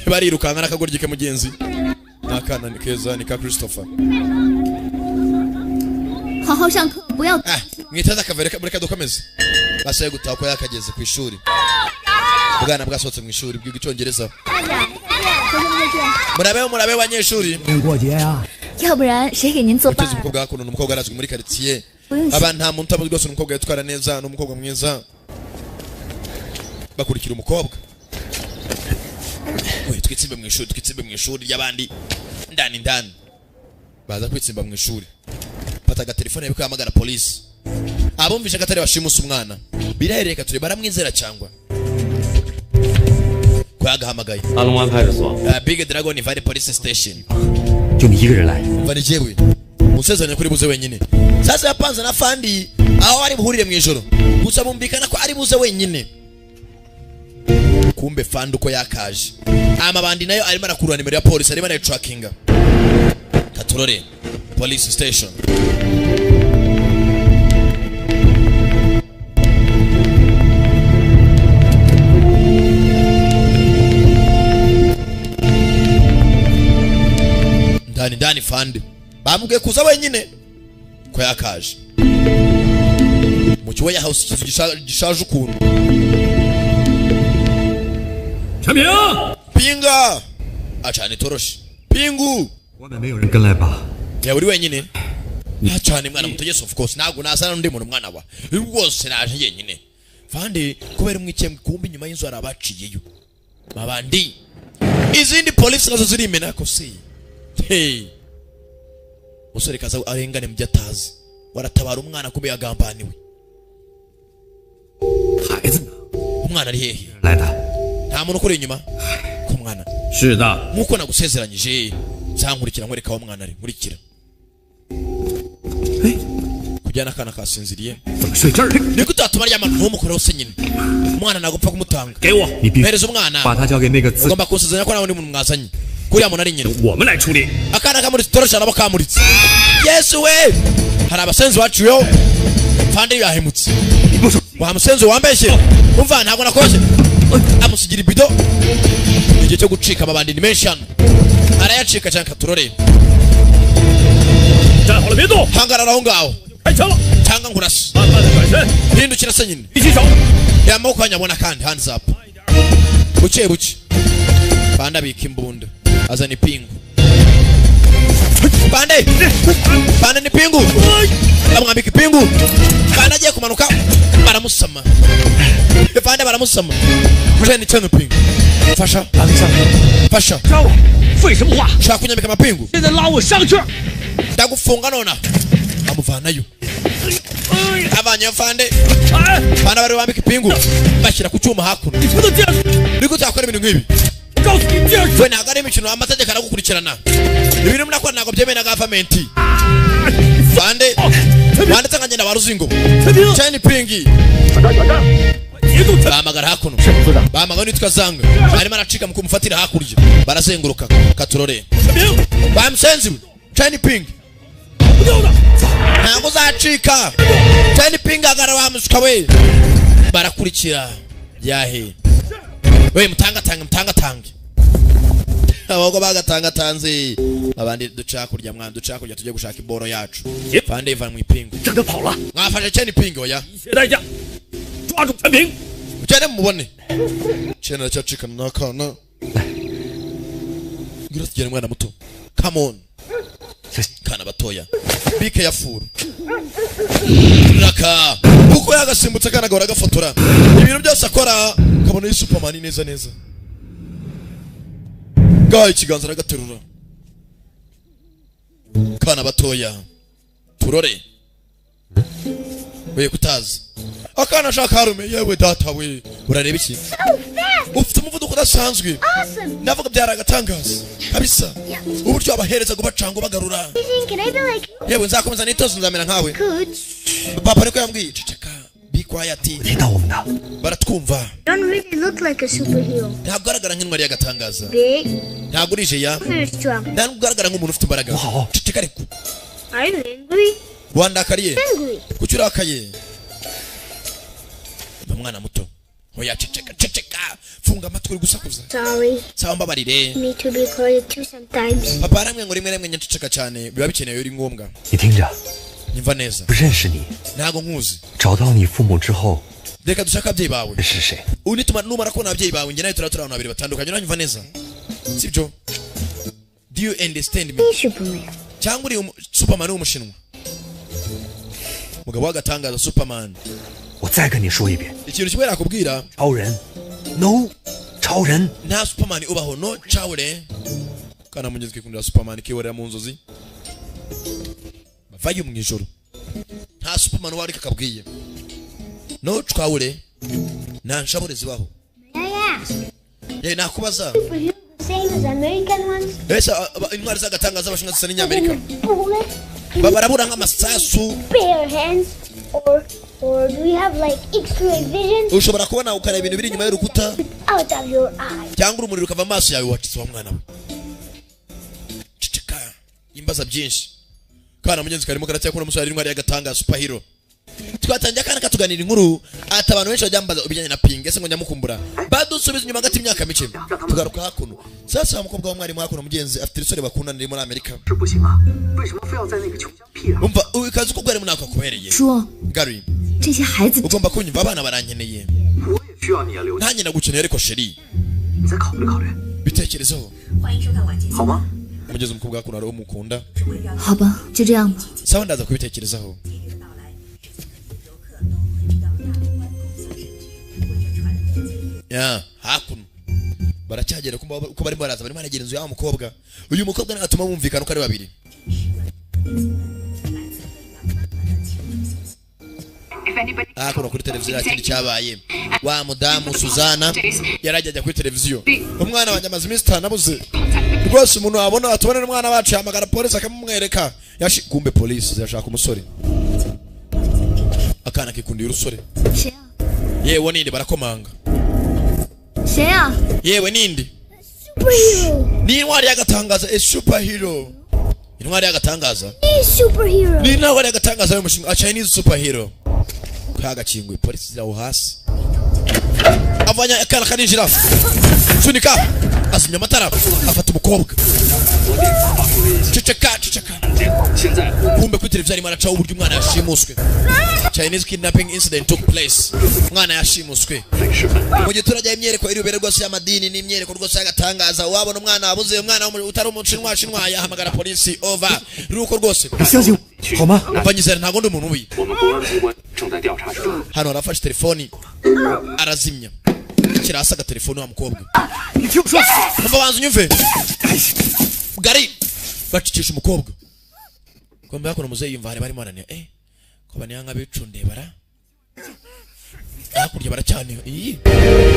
barirukanka n'akagoryi ke mugenzi. Ni akana ni keza, ni ka Christopher. 好好上课，不要 Ah, mwitaze akavere, mureka dukomeze. Basaye gutaha ko yakageze ku ishuri. Ubwana bwasohotse mu ishuri bwiga icyongereza. 再见，同学们再见。 Murabeho, murabeho banyeshuri. 过节呀、 要不然谁给您做饭 Uteze umukobwa hakuno, ni umukobwa arazwi muri quartier. 不用谢。 Aba nta muntu utamuzi rwose, ni umukobwa yitwara neza, ni umukobwa mwiza. Bakurikira umukobwa. We twitsimbe mu ishuri, twitsimbe mu ishuri ry'abandi ndani ndani. Baza kwitsimba mu ishuri, fata agatelefone ko yahamagara polisi, abumvishe ko atari bashimusa umwana. Birahereka ture baramwizera cyangwa ko yagahamagaye. 阿龙湾派出所， Big Dragon Valley Police Station. 就你一个人来， Umva, ni jewe musezeranye kuri buze wenyine. Sasa yapanze na fandi aho ari buhurire mu ijoro, gusa bumvikana ko ari buze wenyine. Kumbe fandi uko yakaje amabandi nayo arimo arakurura nimero ya polisi, arimo arayitrakinga. Katurore police station. Ndani ndani fandi bamubwiye kuza wenyine ko yakaje mu kigo ya house, ikizu gishaje ukuntu. 陈平， Pinga acana itoroshi, pingu. 外面没有人跟来吧？ Yawe uri wenyine acana mwana muto. Yes, of course, ntabwo nazana n'undi muntu mwana wa rwose, naje njyenyine fandi kubera umwikembwe. Kumbe inyuma y'inzu hari abaciyeyo babandi, izindi polisi nazo zirimena ko si. Hey, musore kaza arengane mu byo atazi, waratabara umwana kumbe yagambaniwe. 孩子呢？ Umwana ari hehe? 来的， Nta muntu ukuri inyuma ku mwana? 是的， Nk'uko nagusezeranyije, nzankurikira nkwereka aho umwana ari. Nkurikira kujyana akana kasinziriye. 怎么睡这儿？ Niko utatuma aryama, ntumukoreho se nyine. Umwana ntabwo upfa kumutanga. 给我， 你必须 Mpereza umwana. 把他交给那个自 Ugomba kunsezeranya ko nta wundi muntu mwazanye kuriya muntu ari nyina. 我们来处理。 Akana kamuritse itoroshi, nabo kamuritse. Yesu we, hari abasenzi baciweho. Fandi yahemutse wa musenzi wambeshye. Umva, ntabwo nakoze. Amusigira ibido. Igihe cyo gucika, amabandi ni menshi hano, arayacika cyane. Katurore. 站好了，别动， Hangarara aho ngaho. 开枪了！ Cyangwa nkurase. 慢慢的转身， Hindukira se nyine. 举起手， Amaboko yanyabona kandi, hands up, buke buke. Banda abika imbunda, azana ipingu. Bande, bande ni pingu, bamwambika ipingu. Bande agiye kumanuka, baramusama. Bande baramusama. Mujeni cyane pingu, fasha, fasha. 让我，废什么话？ Ushaka kunyambika amapingu? 现在拉我上去！ Ndagufunga nona. Amuvanayo, avanyeyo fande. 哎， Bana bari bambika ipingu, bashyira ku cyuma hakuno. 你不能这样！ Niko utakora ibintu nk'ibi. 我告诉你，这样 We ntabwo ari imikino, amategeko aragukurikirana. Ibintu murakora ntabwo byemewe na gavamenti. Fande wanditse nkagenda wa ruzingo. 陈平， China pingi. 节奏陈 Bahamagara hakuno, bahamagara nitwa zanga, arimo aracika mu kumufatira hakurya, barazenguruka. Katurore. 陈平， Bamusenzi we, China pingi. 不掉的， Ntabwo uzacika China pingi, agara wa musuka we. Barakurikira byahe we, mutangatange, mutangatange abagabo bagatangatanze abandi. Duca hakurya mwana, duca hakurya tujye gushaka iboro yacu. Fande iva mu ipingu. 让他跑了， Mwafashe China pingi? Oya. 一切代价，抓住陈平。 Mugende mumubone. Chena aracyacikana n'akana. Ngwino tugende mwana muto, come on. Kana batoya, bike ya furu raka kuko yagasimbutse akana gahora gafotora ibintu byose akora, kabona ari superman neza neza. Gaha ikiganza aragaterura. Kana batoya, turore. We kutazi akana shaka harume. Yewe data we, urareba iki? So fast. Ufite umuvuduko udasanzwe. Awesome. Ndavuga byari agatangaza kabisa. Yeah. Uburyo abahereza kubacanga bagarura. Can I be like you? Yewe, nzakomeza nitozo, nzamera nkawe. Could. Papa niko yambwiye. Ceceka, be quiet. 听到我们的。 Baratwumva. You don't really look like a superhero. Ntabwo ugaragara nk'intwari y'agatangaza. Big, Ntabwo uri jeya. very strong. Ntabwo ugaragara nk'umuntu ufite imbaraga. Wow. Ceceka ariko. Are you angry? Wandakariye? Angry. Kuki urakaye? Mba mwana muto, oya, ceceka, ceceka, funga amatwi, uri gusakuza. Sorry. Sawa, mbabarire. Me to be quiet too sometimes. Papa aramwe ngo rimwe rimwe nyaceceka cyane biba bikenewe, biri ngombwa. 你听着， Nyumva neza. 不认识你， Ntabwo nkuzi. 找到你父母之后 Reka dushake ababyeyi bawe. 是谁？ Ubu nituma numara kubona ababyeyi bawe, njye nawe turaba turi abantu babiri batandukanye. Uranyumva neza, sibyo? Do you understand me? Hey, Superman. Cyangwa uri Superman w'umushinwa, mugabo w'agatangaza, Superman. 我再跟你说一遍， Ikintu kimwe nakubwira. 超人，no，超人。 Nta Superman ubaho, no chawure. Kana mugezi kikundira Superman, kiworera mu nzozi bavayo mu ijoro. Nta Superman ubaho, ariko akabwiye no chawure, nta nshabure zibaho. May I ask? Ye, nakubaza. Superhero the same as American ones? Ese intwari z'agatangaza z'abashinwa zisa n'inyamerika? Bullet Barabura nk'amasasu? bare hands, or do you have like X-ray vision Ushobora kubona ukareba ibintu biri inyuma y'urukuta? Out of your eyes? Cyangwa urumuri rukava mu maso yawe? Wacitse wa mwana we, ceceka, imbaza byinshi. Kana mugenzi karimo karacyakunda umusore ari intwari y'agatangaza, superhero. Twatangiye akana katuganira inkuru ati abantu benshi bajya bambaza ibijyanye na Pinga, ese ngo nyamukumbura. Badusubiza inyuma hagati y'imyaka mike, tugaruka hakuno. Sasa wa mukobwa w'umwarimu hakuno, mugenzi afite umusore bakundana uri muri Amerika. 这不行啊！为什么非要在那个穷乡僻壤？ Umva, ukazi ko bwarimu nako akubereye. 说 Gary, 这些孩子 ugomba kunyumva, abana barankeneye. 我也需要你啊，刘， Nanjye ndagukeneye ariko chéri. 你再考虑考虑， Bitekerezeho. 好吗？ Mugeze umukobwa hakuno hari uwo mukunda. 好吧，就这样吧。 Sawa, ndaza kubitekerezaho. Ya hakuno baracyagera kumva uko barimo baraza, barimo baragera inzu y'wa mukobwa. Uyu mukobwa natuma bumvikana uko ari babiri. Hakuno kuri televiziyo nta kindi cyabaye. Wa mudamu Suzana yarajya ajya kuri televiziyo: "Umwana wanjye amaze iminsi 5 abuze rwose, umuntu wabona atubone n'umwana wacu yahamagara polisi akamumwereka." Yashi kumbe polisi zirashaka umusore. Akana kikundiye urusore. 谁啊？ Yewe ninde? Barakomanga. 谁啊？ Yewe ninde? Superhero. Ni intwari y'agatangaza, a superhero, intwari y'agatangaza. Hey, superhero. Ni intwari y'agatangaza y'umushinwa, a Chinese superhero. Kagakinguye, polisi ziraho hasi, avanya akana karinjira, sunika, azimya amatara, afata umukobwa. Ceceka, ceceka. Kumbe kuri televiziyo arimo aracaho uburyo umwana yashimuswe. Chinese kidnapping incident took place. Umwana yashimuswe mu giturage. Imyereko iri bubere rwose y'amadini n'imyereko rwose y'agatangaza. Wabona umwana wabuze, umwana utari umushinwa shinwa, yahamagara polisi, over ruko rwose. 你相信我好吗？ Umva, nyizera, ntabwo ndi umuntu mubi. 我们公安机关正在调查中。 Hano arafashe telefoni arazimya, shyira hasi agatelefoni wa mukobwa. 你听我说， Umva, banza unyumve gari. Bacicisha umukobwa kombe hakuno. Muzeyi yumva hari barimo baraniha, ko baniha nk'abicundiye bara hakurya baracyaniha. Iyi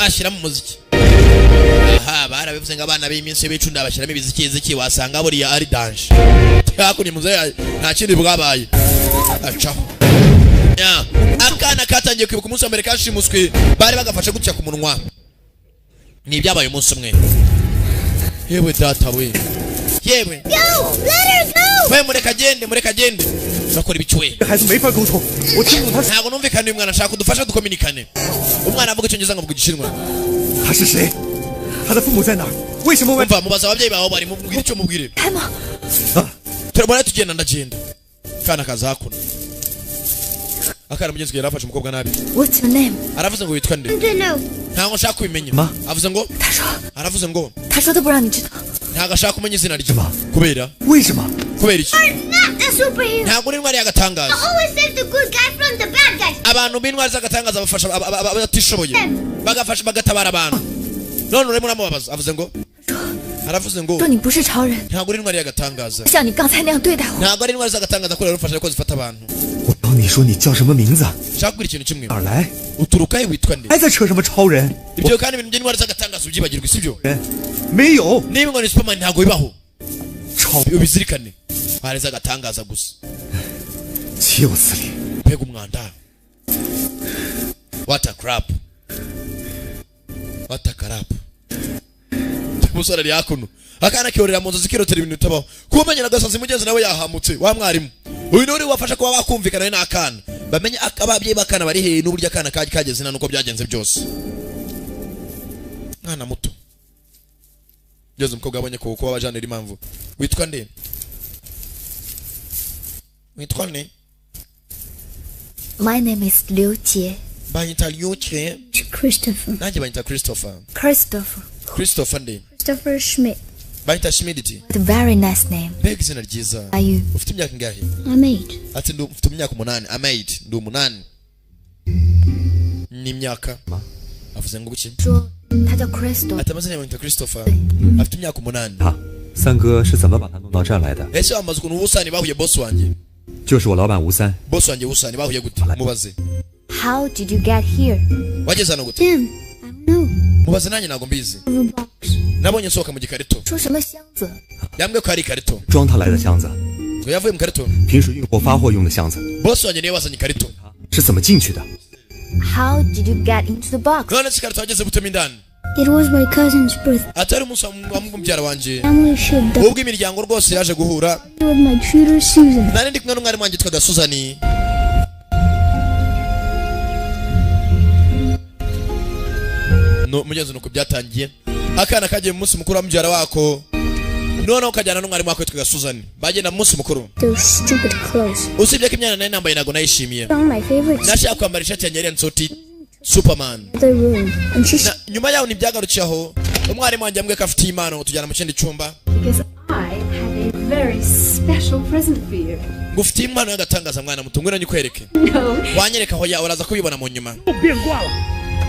ashyiramo umuziki aha, barabivuze ngo abana b'iminsi b'icunda bashyiramo ibiziki ziki, wasanga buriya ari danger. Hakurya muzeyi nta kindi bwabaye, acaho. Ya, akana katangiye kwibuka umunsi wa mbere kashimuswe, bari bagafashe gutya ku munwa. Ni ibyabaye umunsi umwe. Yewe data we, yewe! Go! Let her go! We, mureka agende, mureka agende. Urakora ibiki we? 这孩子没法沟通，我听不懂他 Ntabwo numvikana uyu mwana, ashaka kudufasha dukominikane. Umwana avuga icyongereza, nkavuga igishinwa. 他是谁，他的父母在哪儿？为什么外 Umva, mubaza ababyeyi bawe bari, mubwire icyo mubwire. 开吗？ Turabona tugenda, ndagenda. Kana kaza hakuno, akana mugenzi we yarafashe umukobwa nabi. What's your name？ Aravuze ngo witwa nde? To know. Ntabwo nshaka kubimenya. Ma? Avuze ngo 他说 aravuze ngo 他说他不让你知道。 ntabwo ashaka kumenya izina rye. Kubera 为什么？ Kubera iki? You're not a superhero. Ntabwo uri intwari y'agatangaza. Always save the good guy from the bad guys. Abantu b'intwari z'agatangaza bafasha abatishoboye, bagafasha, bagatabara abantu. None urimo uramubabaza. Avuze ngo aravuze ngo 说你不是超人， ntabwo uri intwari y'agatangaza. 像你刚才那样对待我。 Ntabwo ari intwari z'agatangaza kubera rufasha ko zifata abantu. 我要你说你叫什么名字？ Nshaka kubwira ikintu kimwe. 哪儿来？ Uturuka he, witwa nde? 还在扯什么超人？ Ibyo kandi ibintu by'intwari z'agatangaza ubyibagirwe, sibyo? 人没有 Niba ngo ni Superman, ntabwo bibaho. 超， Ubizirikane, intwari z'agatangaza gusa. 岂有此理！ Mbega umwanda! What a crap, what a crap! Umusore ari hakuno, akana kiyorera mu nzu zikirotera ibintu bitabaho. Kuba umenyera agasazi mugenzi nawe yahamutse wa mwarimu uyu niwe uri wafasha kuba bakumvikana we n'akana, bamenye ababyeyi b'akana bari hehe n'uburyo akana kageze na nuko byagenze byose. Mwana muto ngeze, umukobwa abonye ko kuba bajanira impamvu. Witwa nde? Witwa nde? My name is Liu Jie. Banyita Lyuke. Christopher. Nanjye banyita Christopher. Christopher. Christopher nde? Christopher Schmidt. Banyita Schmidt. What a very nice name. Mbega izina ryiza! Are you? Ufite imyaka ingahe? I'm 8. Ati mfite imyaka 8. I'm 8, ndi 8 n'imyaka. Avuze ngo guki? 说他叫 Christopher。 Ati amazina yawe? Christopher, afite imyaka 8. 他三哥是怎么把他弄到这儿来的？ Ese wamaze ukuntu ubusani bahuye, boss wanjye? 就是我老板吴三， Boss wanjye ubusani bahuye gute? Mubaze. How did you get here? Wageze hano gute? Him. I don't know. Mubaze, nanjye ntabwo mbizi. Of a box. Nabonye nsohoka mu gikarito. 说什么箱子？ Yambwiye ko hari ikarito. 装他来的箱子， Ngo yavuye mu karito. 平时运货发货用的箱子， Boss wanjye niwe wazanye ikarito. 是怎么进去的？ How did you get into the box? None se ikarito wageze gutema indani? It was my cousin's birthday. Atari umunsi wa mubyara wanjye, Family should die ubwo imiryango rwose yaje guhura. With my tutor Susan. Nari ndi kumwe n'umwarimu wanjye witwaga Suzani. No mugenzi, nuko byatangiye. Akana kagiye mu munsi mukuru wa mubyara wako, noneho kajyana n'umwarimu wako witwaga Suzani, bagenda mu munsi mukuru. Those stupid clothes. Usibye ko imyenda nari nambaye ntabwo nayishimiye. Found my favorite Nashaka kwambara ishati yanjye yari yanditseho uti Superman. other room, and she Na, nyuma yaho ntibyagarukiye aho. Umwarimu wanjye yambwiye ko afitiye impano, tujyana mu kindi cyumba. Because I have a very special present for you. Ngo ufitiye impano y'agatangaza, mwana muto, ngwino nyikwereke. No. Wanyereka aho ya uraza kubibona mu nyuma.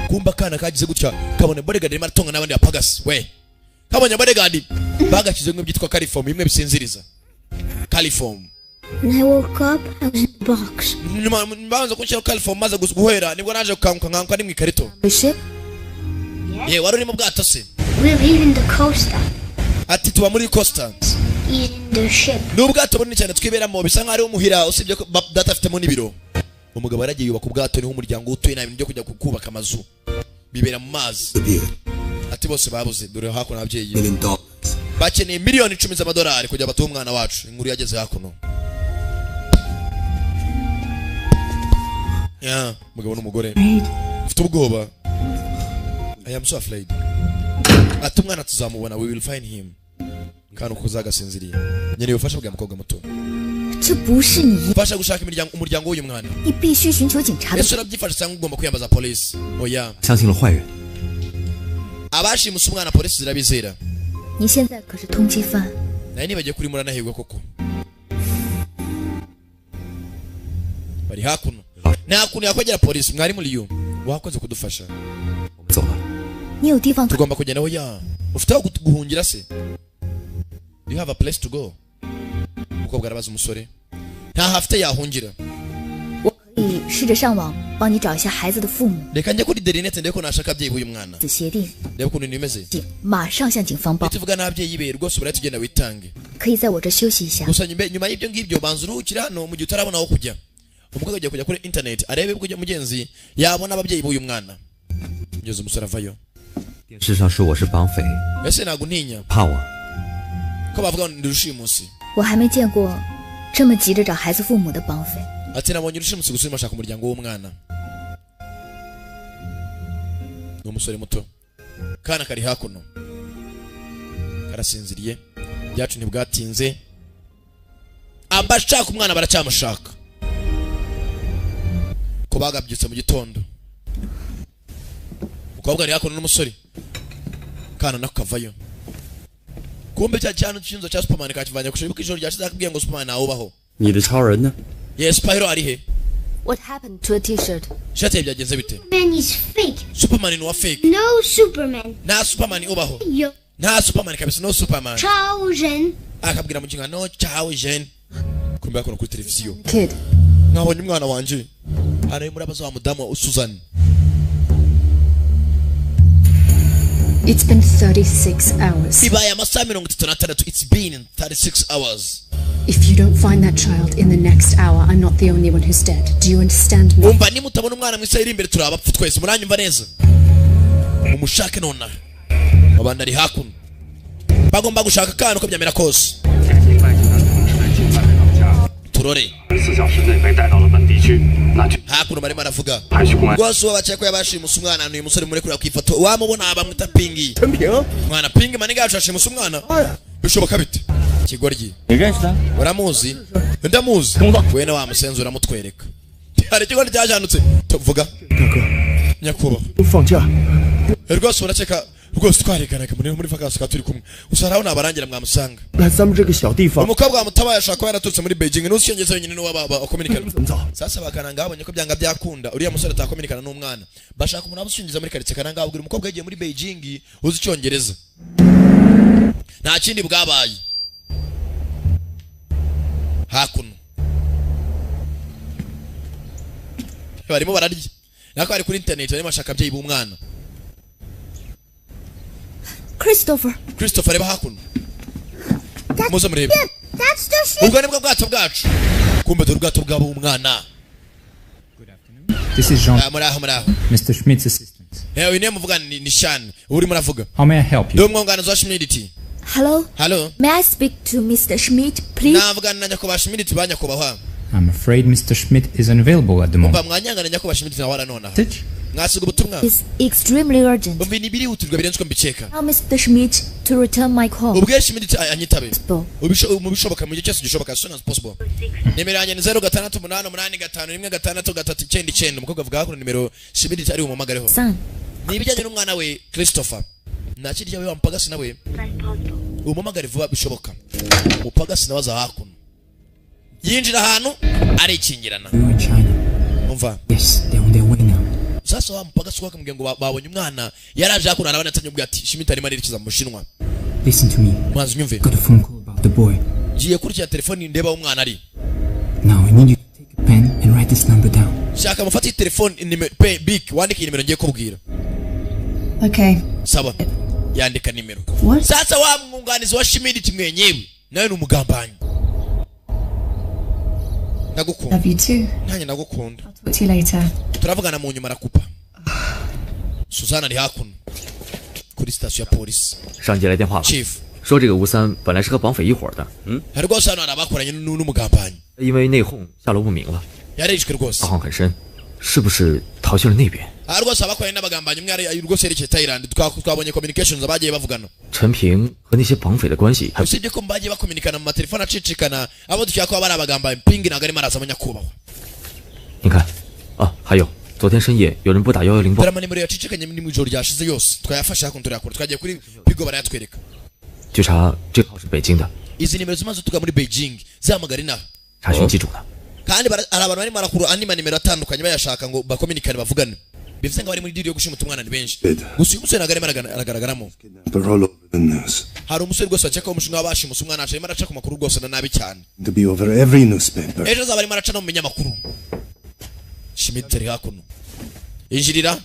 Kumba akana kagize gutya kabone bodyguard arimo aratonga n'abandi bapagasi. We kabonye bodyguard bagashyize bimwe byitwa chloroform, bimwe bisinziriza, chloroform. When I woke up, I was in the box. Nyuma babanza kunshyiraho chloroform, maze guhera nibwo naje gukanguka, nkanguka ni mu ikarito. The ship? Ye, wari uri mu bwato se? We're leaving the coaster. Ati tuba muri coaster. He's in the ship. Ni ubwato bunini cyane twiberamo, bisa nkaho ari umuhira, usibye ko data afitemo n'ibiro. Umugabo yaragiye yubaka ubwato, niho umuryango utuye. Nta bintu byo kujya kubaka amazu, bibera mu mazi. Ati bose babuze. Dore hakuno ababyeyi bakeneye miliyoni 10 z'amadolari kugira batuhe umwana wacu. Inkuru yageze hakuno ya umugabo n'umugore ufite ubwoba. I am so afraid. Ati umwana tuzamubona, we will find him. Kandi uko uzagasinziriye, nkeneye ubufasha bwa mukobwa muto. 这不是你， Fasha gushaka umuryango w'uyu mwana. 你必须寻求警察的 Ese urabyifasha cyangwa ugomba kwiyambaza polisi? Oya. 相信了坏人， Abashimuse umwana polisi zirabizera. 你现在可是通缉犯， Nawe nibagiye kuri muranahirwa koko. Bari hakuno, nta kuntu yakwegera polisi. Mwarimu Liyu, wakoze kudufasha. 我们走了。 你有地方可 Tugomba kugenda. Oya, ufite aho guhungira se? Do you have a place to go? Umukobwa arabaza umusore, ntaho afite yahungira. 我可以试着上网帮你找一下孩子的父母。 Reka njye kuri interineti ndebe ko nashaka ababyeyi b'uyu mwana. 子协定， Ndebe ukuntu ibintu bimeze. 警马上向警方报， Nituvuga n'ababyeyi be rwose urahita ugenda witange. 可以在我这休息一下。 Gusa nyuma y'ibyo ngibyo banza uruhukire hano mu gihe utarabona aho kujya. Umukobwa agiye kujya kuri internet arebe ko mugenzi yabona ababyeyi b'uyu mwana. Ngeze umusore avayo. 电视上说我是绑匪， Ese ntabwo ntinya 怕我？ ko bavuga ngo ndi rushimusi? 我还没见过这么急着找孩子父母的绑匪。 Ati nabonye urushimusi gusa urimo ashaka umuryango w'umwana. Ni umusore muto, kana kari hakuno karasinziriye. Byacu ntibwatinze, abashaka umwana baracyamushaka ko bagabyutse mu gitondo. Umukobwa ari hakuno n'umusore, kana nako kavayo. Kumbe cya cyane cy'inzu cya Superman kakivanye ku ijoro ryashize, akabwiye ngo Superman ntawubaho. 你的超人呢？ Yes, superhero ari he? What happened to a T-shirt? Ishati ye byagenze bite? Man is fake. Superman ni uwa fake. No Superman. Nta Superman ubaho. 有 Nta Superman kabisa, no Superman. 超人。 Akabwira mukinga no ciao jeune. Kumbe hakuno kuri televiziyo Kid. Mwabonye umwana wanje? Ari murabaza wa mudamu Susan. It's been 36 hours. Bibaye amasaha 36. It's been 36 hours. If you don't find that child in the next hour, I'm not the only one who's dead. Do you understand me? Umva nimutabona umwana mu isaha iri imbere turabapfu twese. Muranyumva neza? Mumushake nonaha. Abandi ari hakuno. Bagomba gushaka akana uko byamera kose. Turore. Hakuno barimo aravuga. Rwose uwo bakeka ko yabashimuse umwana uyu musore muri kureba ku ifoto wamubona bamwita Pingi. Mwana Pingi maniga yacu yashimuse umwana. Bishoboka bite? Kigoryi. Uramuzi? Ndamuzi. Wena wa musenzi uramutwereka. Hari ikigo ryajanutse. Tuvuga. Nyakubahwa. Rwose urakeka rwose twareganaga muri vacances turi kumwe. Usaraho nabarangira mwamusanga. Umukobwa wamutabaye ashaka kuba yaraturutse muri Beijing n'ucyongereza wenyine n'uwo bakominikana. Sasa bakananga babonye ko byanga byakunda uriya musore atakominikana n'umwana. Bashaka umuntu abusyingiza muri quartier kananga abwira umukobwa yagiye muri Beijing uzi icyongereza. Nta kindi bwabaye. Hakuno. Barimo bararya. Nako ari kuri internet barimo bashaka abyeyi b'umwana. Christopher. Christopher reba hakuno. Muze murebe. That's the ship. Ubwo nibwo bwato bwacu. Kumbe dore ubwato bwabo umwana. Good afternoon. This is Jean. Muraho muraho. Mr. Schmidt's assistant. Uyu niwe muvuga ni Shan. Uri muravuga. How may I help you? Ndi umwunganizi wa Schmidt. Hello. Hello. May I speak to Mr. Schmidt, please? Navugana na nyakubahwa Schmidt ba nyakubahwa. I'm afraid Mr. Schmidt is unavailable at the moment. Umva mwanyangana nyakubahwa Schmidt nawe aranonaha. Mwasiga ubutumwa. It's extremely urgent. Umva ni birihutirwa birenze uko mbikeka. Tell Mr. Schmidt to return my call. Ubwe Schmidt anyitabe. Mu bishoboka mu gihe cyose gishoboka as soon as possible. Nimero yanjye ni 0688516399. Umukobwa avuga hakuno nimero Schmidt ari bumumagareho. Ni ibijyanye n'umwana we Christopher. Nta kirya we wampagasi nawe. Umumagare vuba bishoboka. Umupagasi nawe aza hakuno. Yinjira ahantu arikingirana. Umva. Yes, they're on their way now. Sasa wa mupagasi wakamubwiye ngo babonye umwana yaraje hakuno arabana atanye ubwo ati Schmidt arimo arerekeza mu Bushinwa. Listen to me. Mwanzi nyumve. Got a phone call about the boy. Ngiye kurikira telefoni ndeba umwana ari. Now I need you to take a pen and write this number down. Shaka mufate telefoni nimero big wandike nimero ngiye kubwira. Okay. Sawa. Yandika nimero. What? Sasa wa mwunganizi wa Schmidt mwenyewe nawe ni umugambanyi. Ndagukunda. Love you too. Nanjye ndagukunda. I'll talk to you later. Turavugana mu nyuma arakupa. Suzana ari hakuno kuri station ya polisi. 上级来电话了 Chief. 说这个吴三本来是和绑匪一伙的，嗯， Hari rwose hano hari abakoranye n'umugambanyi. 因为内讧下落不明了， Yarishwe rwose. 道行很深，是不是逃去了那边？ Aha rwose abakoranye n'abagambanyi umwe ari rwose yerekeye Thailand twabonye communications abagiye bavugana. 陈平和那些绑匪的关系还 Usibye ko bagiye bakominikana mu matelefone acicikana abo dukeka ko bari abagambanyi Pingi ntabwo arimo araza nyakubahwa. 你看，啊，还有昨天深夜有人拨打110报 Dore amanimero yacicikanye ni mu ijoro ryashize yose twayafashe hakuno turayakura twagiye kuri Bigo barayatwereka. 据查这号是北京的， Izi nimero zimaze tuga muri Beijing zihamagara inaha. 查询机主呢。 Kandi hari abantu barimo barakura andi manimero atandukanye bayashaka ngo bakominikane bavugane. Bivuze ngo bari muri deal yo gushimuta umwana ni benshi. Gusa uyu musore ntabwo arimo aragaragaramo. Hari umusore rwose bakeka ko umushinga wabashimuse umwana arimo araca ku makuru rwose na nabi cyane. To be over every newspaper. Ejo azaba arimo araca no mu binyamakuru. Schmidt ari hakuno. Injirira.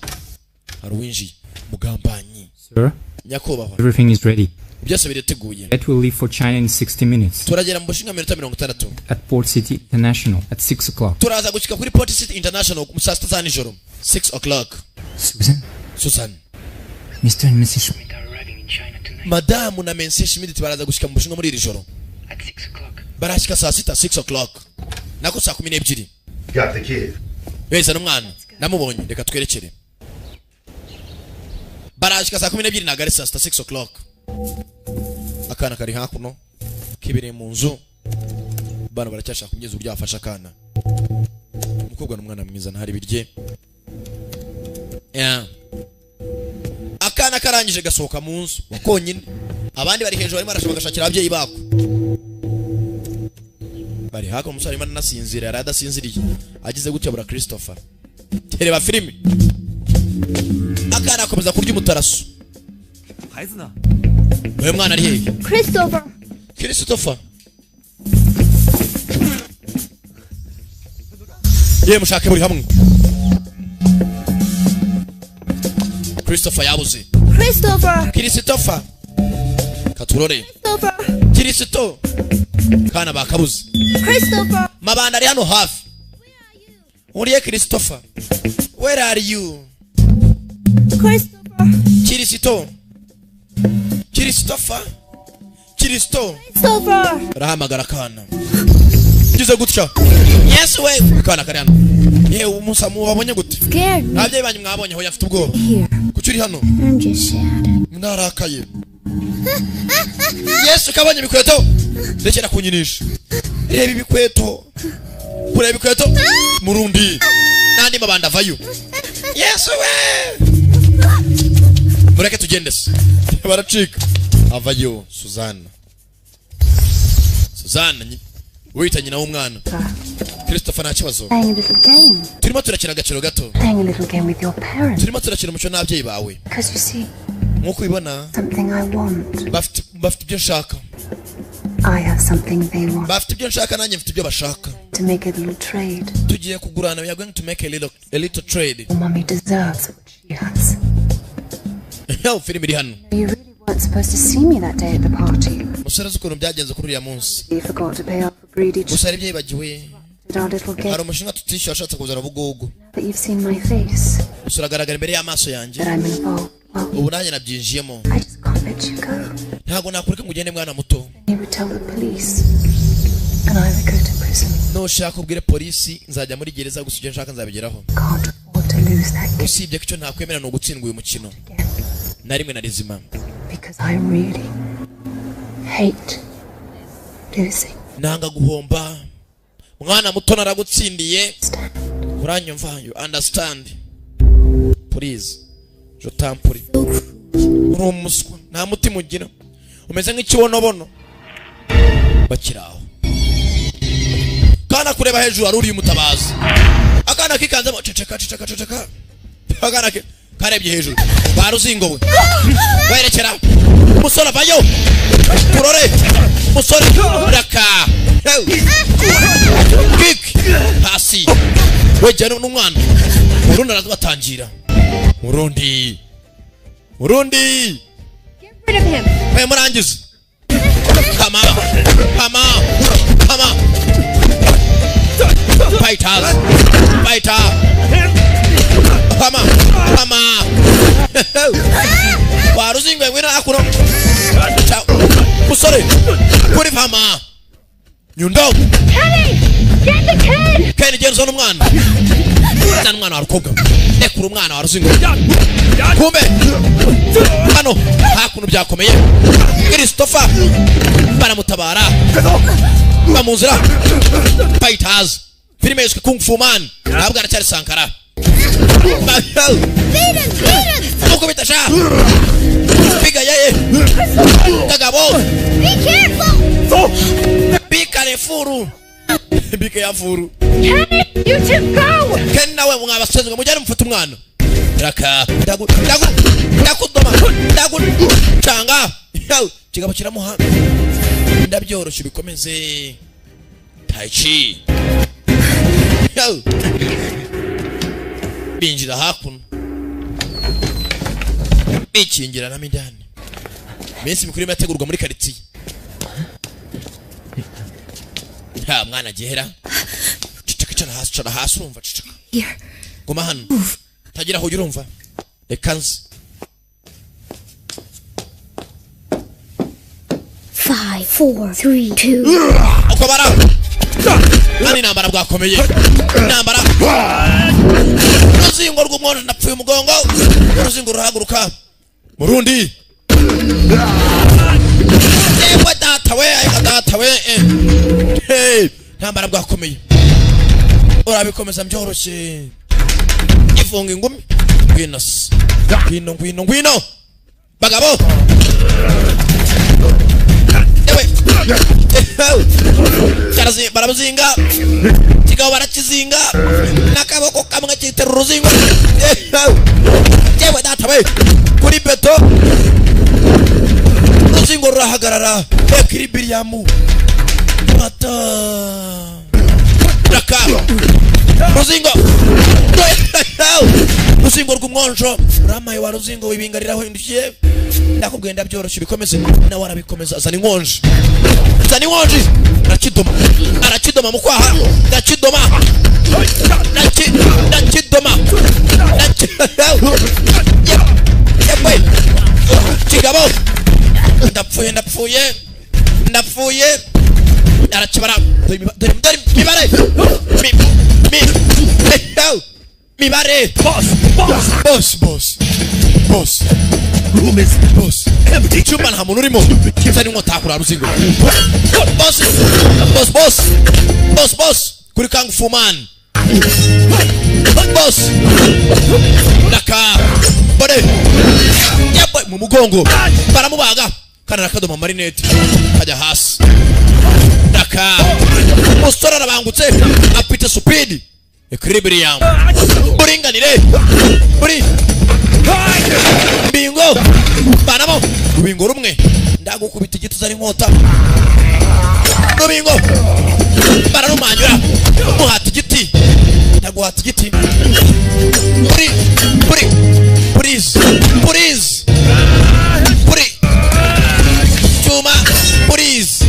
Hari uwinjiye. Mugambanyi. Sir, Nyakubahwa. everything is ready. Byose biriteguye. Jet will leave for China in 60 minutes Turagera mu Bushinwa minota 60. at Port City International at 6 o'clock. Turaza gushika kuri Port City International mu saa 6 za nijoro. 6 o'clock. Susan, Susan. Mr. and Mrs. Schmidt are arriving in China tonight Madamu na Mense Schmidt baraza gushika mu Bushinwa muri iri joro. at 6 o'clock. Barashika saa 6 6 o'clock. Nako saa 12. Got the kid. Beza n'umwana namubonye reka twerekere. Barashika saa 12 nagari saa 6 6 o'clock. Akana kari hakuno kibereye mu nzu. Bana baracyashaka kugeza uburyo afasha akana. Umukobwa n'umwana mwiza ntari birye. Yeah. Akana karangije gasohoka mu nzu wakonyine. Abandi bari hejuru barimo barashaka gashakira ababyeyi bako. Bari hakuno umusore arimo anasinzira yari adasinziriye. Agize gutya bura Christopher. Tereba filimi. Akana akomeza kurya umutaraso. 孩子呢？ Uyu mwana ari hehe? Christopher. Christopher. Ye, mushake buri hamwe. Christopher yabuze. Christopher! Christopher, katurore. Christopher! Kirisito kana bakabuze. Christopher! Mabanda ari hano hafi. Uriye Christopher? Where are you? Christopher! Kirisito, Christopher, Kirisito. Christopher! Arahamagara akana ngize gutya. Yesu we, akana kari hano. Yewe, umusa mubabonye gute? Scared me. Ababyeyi banyu mwabonye? Hoya, afite ubwoba. Here. Kuki uri hano? I'm just sad. Narakaye. Yesu, kabonye ibikweto. Rekera kunyinisha. Reba ibikweto, kureba ibikweto. Murundi n'andi mabanda avayo. Yesu we, mureke tugende se. Baracika, avayo. Suzana, Suzana wita nyina w'umwana Christopher. Nta kibazo. Playing a little game. Turimo turakina agaciro gato. Playing a little game with your parents. Turimo turakina umuco n'ababyeyi bawe. Because you see, Nk'uko ubibona, something I want. bafite ibyo nshaka. I have something they want. Bafite ibyo nshaka, nanjye mfite ibyo bashaka. To make a little trade. Tugiye kugurana. We are going to make a little trade. Your mummy deserves what she has. Yo, filime iri hano. You really weren't supposed to see me that day at the party. Musore, uzi ukuntu byagenze kuri uriya munsi? You forgot to pay off a greedy Gusa hari ibyo yibagiwe. did our little game. Hari umushinga tutishyuye, washatse kuzana ubugugu. That you've seen my face. Gusa uragaragara imbere y'amaso yanjye. That I'm involved. Well, Ubu nanjye nabyinjiyemo. I just can't let you go. Ntabwo nakureka ngo ugende, mwana muto. You would tell the police, and I would go to prison. Nushaka ubwire polisi, nzajya muri gereza. Gusa ibyo nshaka nzabigeraho. Can't afford to lose that game Usibye ko icyo ntakwemera ni ugutsindwa uyu mukino na rimwe na rizima. because I really hate losing. Nanga guhomba, mwana muto. Naragutsindiye, uranyumva? You understand? Please, je t'en prie. Uri umuswa, nta mutima ugira, umeze nk'ikibonobono. Bakiri aho, kana kureba hejuru, hari uriye umutabazi. Akana kikanzemo. Ceceka, ceceka, ceceka. Akana ke karebye hejuru, baruzingowe werekera. Umusore avayo. Turore umusore raka kick hasi, wegera n'umwana. Murundi arabatangira. Murundi, Murundi. Rid of him! We, murangize. Kama, kama, kama. Fighters, fighter. Kama, kama. Waruzingwe, ngwino hakuno. Musore kuri pama nyundo. Kenny! Get the kid! Kenny, genda uzane umwana. Zana umwana wa rukobwa. Rekura umwana wa ruzingo. Kumbe hano hakuno byakomeye. Christopher baramutabara, ba mu nzira. Fighters, filime yiswe Kung Fu Man. Ntabwo aracyari Sankara. Beat him! Beat him! Mukubita sha, piga yeye kagabo. Be careful! Be careful, be careful. Kenny! You two go! Ken nawe, mwabasezwe, mujyane mufate umwana. Raka, ndagu ndagu ndakudoma, ndagu canga. Yaw, kigabo kiramuha. Ndabyoroshye, bikomeze. Tai chi. Yaw. Binjira hakuno, bikingiranamo indani. Iminsi mikuru irimo irategurwa muri karitsiye. Nta mwana agihera. Ceceka, icara hasi, icara hasi, urumva? Ceceka. Here. Guma hano, tagira aho ujya, urumva? Reka nze. 5, 4, 3, 2. Uko bara hano, intambara bwakomeye, intambara. Uruzingo rw'umwondo, ndapfuye umugongo. Uruzingo rurahaguruka. Murundi, yewe data we, ayiwa data we, eh. Hey, intambara bwakomeye. Urabikomeza byoroshye, ifunga ingumi. Ngwino se, ngwino, ngwino, ngwino bagabo. Yewe. Baramuzinga kigabo, barakizinga n'akaboko kamwe, kitera uruzingo. Yewe data we, kuri beto uruzingo rurahagarara. Equilibrium mata raka. Ruzingo, ruzingo rw'umwonjo uramaye wa ruzingo wibingariraho hindukiye. Ndakubwiye ndabyoroshye, bikomeze. Nawe arabikomeza, azana inkonji, azana inkonji, arakidoma, arakidoma mu kwaha, ndakidoma, ndakidoma, yepwe kigabo, ndapfuye, ndapfuye, ndapfuye. Arakibara, dore dore mibare, mibare. Boss, boss, boss, boss, Room is boss empty. Icyumba nta muntu urimo. Zana inkota kuri ruzingo. Boss, boss, boss, boss, boss, kuri Kung Fu Man. Boss daka bore yabwe mu mugongo, baramubaga kandi arakadoma marinete kajya hasi. Daka umusore arabangutse, afite speed, equilibrium, buringanire, buri bingo banamo rubingo rumwe. Ndagukubita igiti, uzana inkota. Rubingo bararumanyura, muhata igiti, ndaguhata igiti. Buri buri please, please, buri cyuma, please.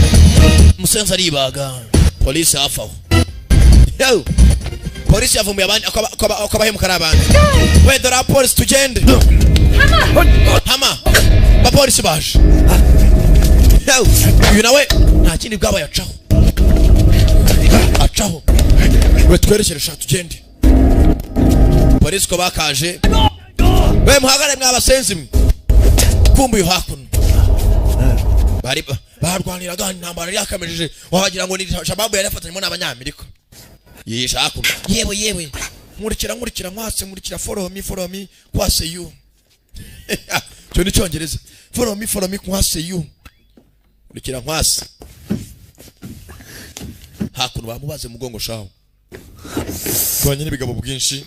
Musenzi aribaga, polisi hafi aho. Yo! Polisi yavumbuye abandi ko abahemuka ari abandi. We, dore abapolisi, tugende. Hama abapolisi baje. Yo! Uyu nawe nta kindi bwabaye, acaho, acaho. We, twerekere sha, tugende. Polisi ko bakaje. We, muhagare mwabasenzi mwe. Kumbuye hakuno bari barwaniraga intambara yari yakamejeje, wagira ngo ni Shababu yari yafatanyemo n'Abanyamerika. Yisha hakuno. Yewe, yewe, nkurikira, nkurikira nkwase, nkurikira. Follow me, follow me, kwase you. Cyo ni Cyongereza. Follow me, follow me, kwase you, nkurikira nkwase. Hakuno bamubaze mugongo shaho, rwanye n'ibigabo bwinshi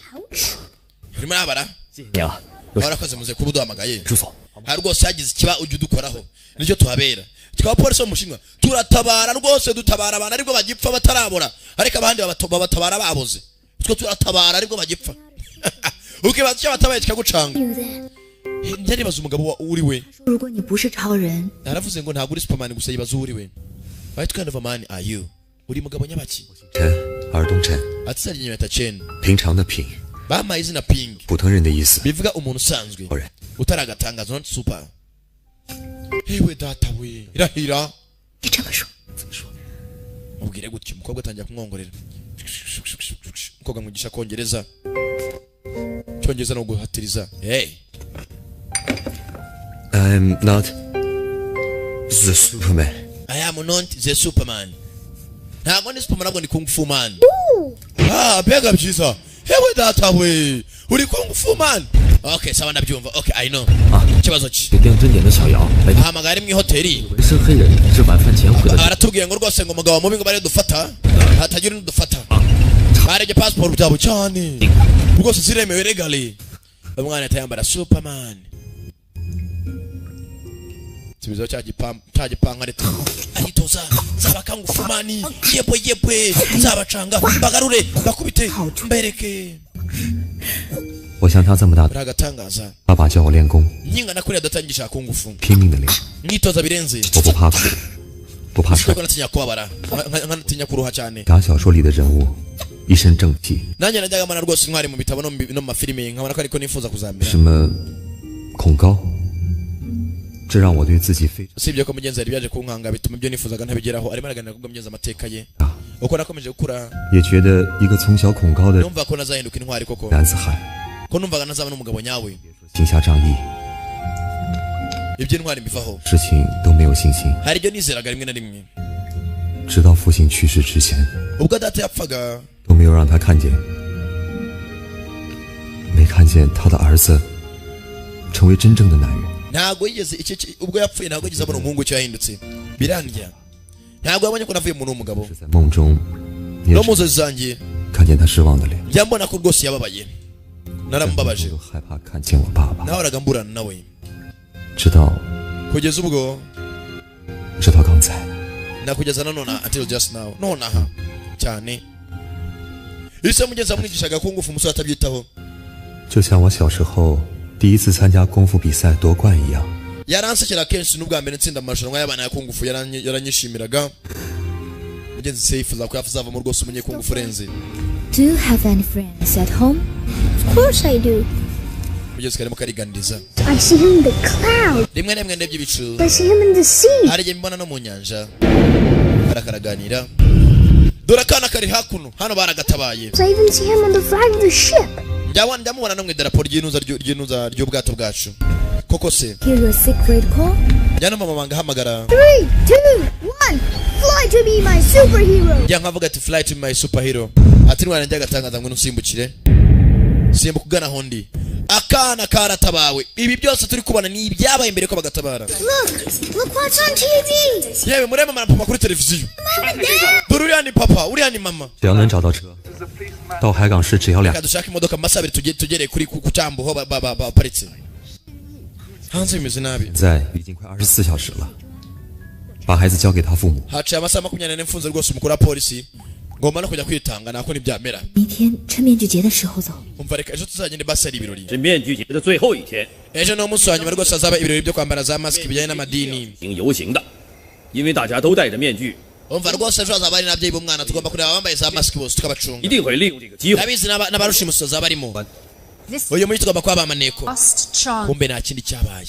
urimo arabara. 谢谢你啊，有 Warakoze muze kuba uduhamagaye. 住所。 Ha, rwose hagize ikiba ujya udukoraho, nicyo tuhabera. Tukaba polisi wo mu Bushinwa, turatabara rwose, dutabara abantu aribwo bagipfa batarabora, ariko abandi babatabara baboze. Twe turatabara aribwo bagipfa, ukibaza icyo batabaye kikagucanga. You there. Njya nibaza umugabo uri we. 如果你不是超人， Naravuze ngo ntabwo uri Superman gusa, yibaza uwo uri we. What kind of a man are you? Uri mugabo nyabaki? 陈，尔东陈， Ati sarya Chen. 平常的平， Bampaye izina Ping, 普通人的意思。 bivuga umuntu usanzwe 超人， utaragatangaza, not super. Hewe data we, irahira. 你这么说， Mubwire gutyo. Umukobwa atangira kumwongorera. Umukobwa amwigisha Kongereza, Cyongereza no guhatiriza. Hey. I'm not the Superman。 I am not the Superman. Ntabwo ndi Superman, ahubwo ni Kung Fu Man. Ah, mbega byiza! Hewe data we, uri Kung Fu Man. Okay, sawa, ndabyumva. Okay, I know. Ikibazo ki? 给店蹲点的小姚来电， Ahamagara ari mu ihoteli. 纹身黑人是晚饭前回的。 Aratubwiye ngo rwose ngo umugabo mubi ngo bari dufata, hatagira undi dufata. Barebye passport byabo cyane rwose, ziremewe legally. Umwana ahita yambara Superman, subizaho cya cya gipankarita, aritoza: nzaba Kung Fu Man, yepwe yepwe, nzabacanga, bagarure, bakubite, mbereke. 我像他这么大， Uri agatangaza. 爸爸教我练功， Nkingana kuriya adatangisha Kung Fu, 拼命的练， mwitoza birenze. 我不怕苦，不怕摔 Siko。 natinya kubabara, nkanatinya kuruha cyane. 打小说里的人物，一身正气， Nanjye najyaga mbona rwose intwari mu bitabo no mu mafilimi, nkabona ko ariko nifuza kuzamera. 什么恐高，这让我对自己非常 Usibye ko mugenzi yari byaje kunkanga, bituma ibyo nifuzaga ntabigeraho. Arimo araganira kubwo mugenzi amateka ye, uko nakomeje gukura, 也觉得一个从小恐高的 numva ko nazahinduka intwari koko, 男子汉， ko numvaga nazaba n'umugabo nyawe. 行侠仗义， Iby'intwari mbivaho. 事情都没有信心。 Hari ibyo nizeraga rimwe na rimwe. 直到父亲去世之前， Ubwo data yapfaga, 都没有让他看见，没看见他的儿子成为真正的男人。 Ntabwo yigeze ubwo yapfuye ntabwo yigeze abona umuhungu icyo yahindutse. Birandya, ntabwo yabonye ko navuye muri uwo mugabo. 在梦中，也 No mu nzozi zanjye 看见他失望的脸， njya mbona ko rwose yababaye, naramubabaje. 我都害怕看见我爸爸。 Nahoraga mburana nawe. 直到 Kugeza ubwo, 直到刚才， nakugeza na none, until just now, nonaha cyane. Ise mugenzi amwigishaga kung fu, umusore atabyitaho. 就像我小时候第一次参加功夫比赛夺冠一样。 Yaransekera kenshi n'ubwa mbere nsinda amarushanwa y'abana ya kung fu, yaranyishimiraga. Mugenzi se yifuza ko yazavamo rwose umunye kung fu urenze. Do you have any friends at home? Of course I do. Mugenzi karimo kariganiriza. I see him in the cloud. Rimwe na rimwe ndebye ibicu. I see him in the sea. Hari igihe mbona no mu nyanja. Arakaraganira. Dore akana kari hakuno hano, baragatabaye. I even see him on the flag of the ship. Njyabona, ndamubona no mu idarapo ry'inuza ry'ubwato bwacu koko se. Hear your secret call? Njya no mama banga ahamagara. Three, two, one. Fly to be my superhero. Njya nkavuga ati: "Fly to my superhero." Ati: "Ntwara njya agatangaza, ngo nusimbukire, simbuka ugana aho ndi." Akana karatabawe. Ibi byose turi kubona ni ibyabaye mbere ko bagatabara. Look, look what's on TV. Yewe, murebe mama kuri televiziyo. Dore uriya ni papa, uriya ni mama. 只要能找到车，到海港市只要两 Reka dushake imodoka, mu masaha 2 tujye tugere kuri ku cyambu aho baparitse. Hanze bimeze nabi. 在已经快24小时了，把孩子交给他父母。 Haciye amasaha 24 mfunze rwose umukuru wa polisi, ngomba no kujya kwitanga nako ntibyamera. 明天趁面具节的时候走。 Umva, reka ejo tuzagende basi ari ibirori. 是面具节的最后一天， Ejo ni umunsi wa nyuma rwose, hazaba ibirori byo kwambara za masike bijyanye n'amadini. 行游行的，因为大家都戴着面具， Umva rwose, ejo hazaba hari n'ababyeyi b'umwana, tugomba kureba abambaye za masike bose tukabacunga. 一定会利用这个机会。 Ndabizi n'abarushimusi bazaba barimo. Uyu mujyi tugomba kuba abamaneko. Last chance. Kumbe nta kindi cyabaye.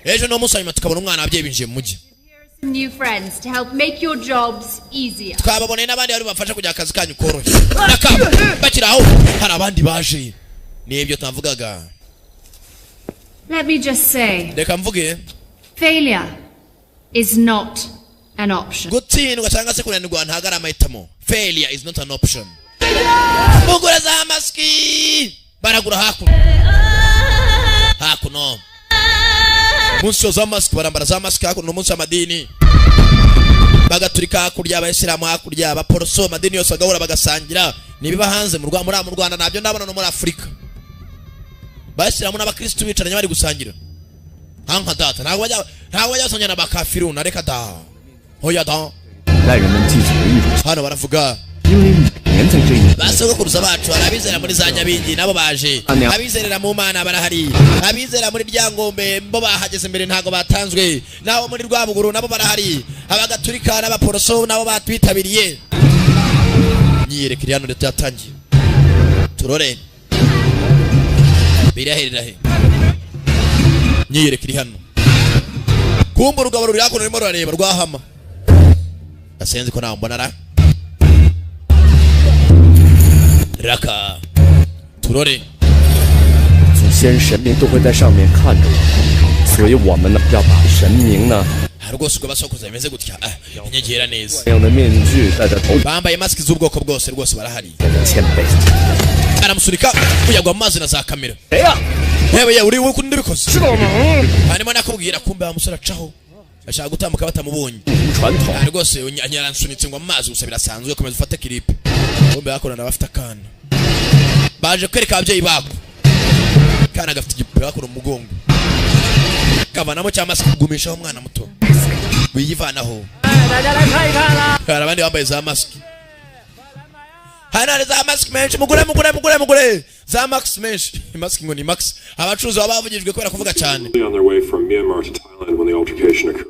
Ejo ni umunsi wa nyuma tukabona umwana, ababyeyi binjiye mu mujyi. Some new friends to help make your jobs easier. Twababoneye n'abandi bari bafasha kugira akazi kanyu koroshye. Nakabo bakiri aho, hari abandi baje, nibyo tavugaga. Let me just say, Reka mvuge, failure is not an option. Gutsindwa cyangwa se kunanirwa ntabwo ari amahitamo. Failure is not an option. Mugura za masiki, baragura hakuno hakuno. Munsi wa za masiki barambara za masiki hakuno. Umunsi w'amadini, bagaturika hakurya, abayisilamu hakurya, abaporoso, amadini yose bagahura bagasangira. Nibiba hanze mu Rwa- muri mu Rwanda ntabyo ndabona, no muri Afurika bayisilamu n'abakirisitu bicaranye bari gusangira nka data. Ntabwo bajya basangira na bakafiruna, reka da, hoya da. 代人们记起了一种， Hano baravuga 因为每年在这一 ba sogokuruza bacu. Hari abizera muri za Nyabingi, nabo baje. Abizerera mu Mana barahari, abizera muri Ryangombe bo bahageze mbere, ntabwo batanzwe. Nabo muri Rwabuguru nabo barahari. Abagaturika n'abaporoso nabo batwitabiriye. Myiyereko iri hano ndetse yatangiye. Turore biraherera he. Myiyereko iri hano. Kumva urugabo ruri hakuno rurimo rurareba rwahama, asenze ko nawe mbona ra raka turore. 祖先神明都会在上面看着我们，所以我们呢要把神明呢 Aha rwose ubwo basokoza bimeze gutya, ah, inyegera neza. 这样的面具戴在头 Bambaye masiki z'ubwoko bwose rwose barahari. 顶的谦卑。 Aramusunika kuyagwa mu mazi na za kamera. 谁呀？ Yewe yewe, uri wowe ndabikoze hanyuma nakubwira. Kumbe wa musore acaho ashaka gutambuka batamubonye. 传统 Ah, rwose yaransunitse ngo amazi gusa birasanzwe, komeza ufate kiripe. Kumbe bakorana bafite akana, baje kwereka ababyeyi bako. Kana gafite igipupe hakuno mu mugongo, kavanamo cya masike kugumishaho umwana muto wiyivanaho. 大家来看一看啦！ Hari abandi bambaye za masiki hano, hari za masiki menshi. Mugure, mugure, mugure, mugure za masiki menshi. Masiki ngo ni max. Abacuruzi baba bavugijwe kubera kuvuga cyane. On their way from Myanmar to Thailand when the altercation occurred.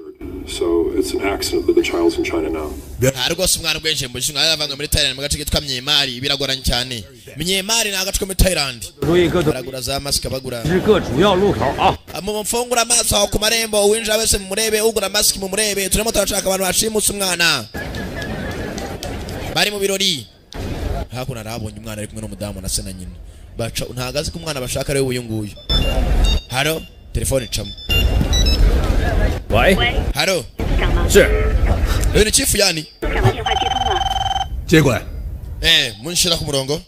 So it's an accident that the child's in China now. Nta rwose, umwana ubwenje mu Bushinwa yaravanywe muri Thailand mu gace kitwa Myanmar. Biragoranye cyane. Myanmar ni agace ko muri Thailand. Baragura za masiki, bagura. 是各主要路口啊。 Mu mfungura amaso aho ku marembo, uwinjira wese mumurebe, ugura masiki mumurebe. Turimo turashaka abantu bashimutse umwana bari mu birori. Hakuno arahabonye umwana ari kumwe n'umudamu na se na nyina. Baca ntago azi ko umwana bashaka ari we uyu nguyu. Haro telefone icamo. 喂， Haro. 是， Uyu ni chief yani. 接过来。 Eh, munshira ku murongo.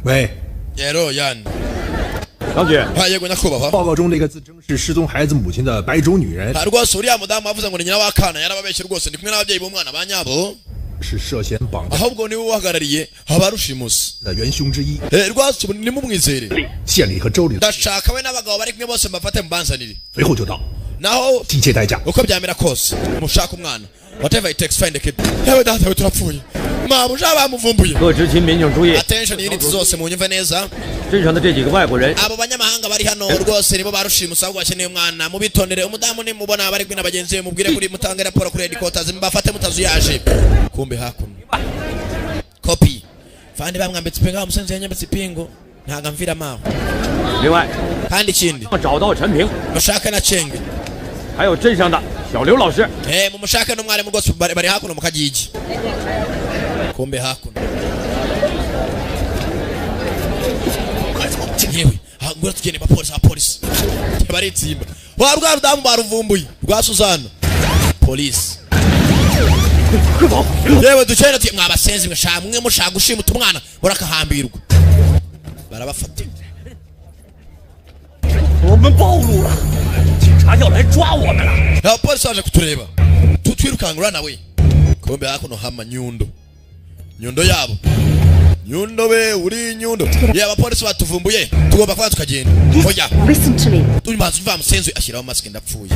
喂， Yero yani. 张局， Ha, yego nyakubahwa. 报告中那个自称是失踪孩子母亲的白种女人 Ha, rwose uriya mudamu wavuze ngo ni nyina w'akana yarababeshye rwose. Ndi kumwe n'ababyeyi b'umwana ba nyabo. 是涉嫌绑架 Ahubwo niwe uhagarariye abarushimusi 的元凶之一。 Eh, rwose ubu nimumwizere. 县里和州里 Ndashaka we n'abagabo bari kumwe bose mbafate mubanzanire. 随后就到。Naho 一切代价。 uko byamera kose, mushaka umwana. Whatever it takes, find the kid. Yewe data we, turapfuye, mabuja bamuvumbuye. 各执勤民警注意， Attention, unit zose, munyumve neza. 镇上的这几个外国人 Abo banyamahanga bari hano rwose nibo barushimusi, ahubwo bakeneye umwana. Mubitondere. Umudamu nimubona bari kumwe na bagenzi be, mubwire kuri mutange raporo kuri headquarters, mubafate mutazuyaje. Kumbe hakuno copy fandi bamwambitse ipingu. Umusenzi yanyambitse ipingu, ntago amvira amaho. 另外， Kandi ikindi, 找到陈平， mushake na Chenge， 还有镇上的小刘老师。 Eh, mumushake n'umwarimu rwose, bari hakuno mu kagigi. Kumbe hakuno, yewe, ngura tugende. Abapolisi, abapolisi baritsimba wa rwa rudamu baruvumbuye rwa Suzana. Polisi, yewe, dukene tuye. Mwabasenzi mwe, sha mwe mushaka gushimuta umwana, murakahambirwa. Barabafata. 我们暴露了，警察要来抓我们了。 Abapolisi baje kutureba, twirukankura nawe. Kumbe hakuno hama nyundo, nyundo yabo, nyundo we uri nyundo ye. Abapolisi batuvumbuye, tugomba kuba tukagenda. Oya. Listen to me. Tumaze uva musenzi ashyiraho mask. Ndapfuye.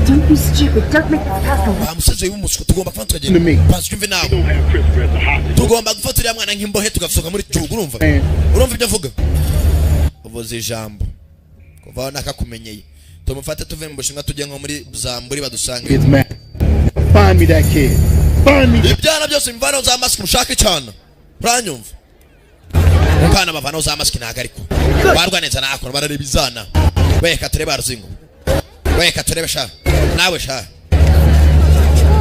Don't be stupid. Don't make this personal. Wa musenzi w'umuswa, tugomba kuba tukagenda. Banza ucyumve nawe, tugomba gufata uriya mwana nk'imbohe, tugasohoka muri gihugu. Urumva, urumva ibyo avuga? Uvuze ijambo kuva aho nakakumenyeye. Tumufate tuve mu Bushinwa, tujye nko muri Zamburi badusange. It's mad. Find me that kid. Find me. Ibyana byose mivanaho za mask, mushake cyane. Uranyumva kana? Bavanaho za mask, ntago ariko barwaneza nakora, barareba izana. Weka turebe aruzingo, weka turebe sha nawe sha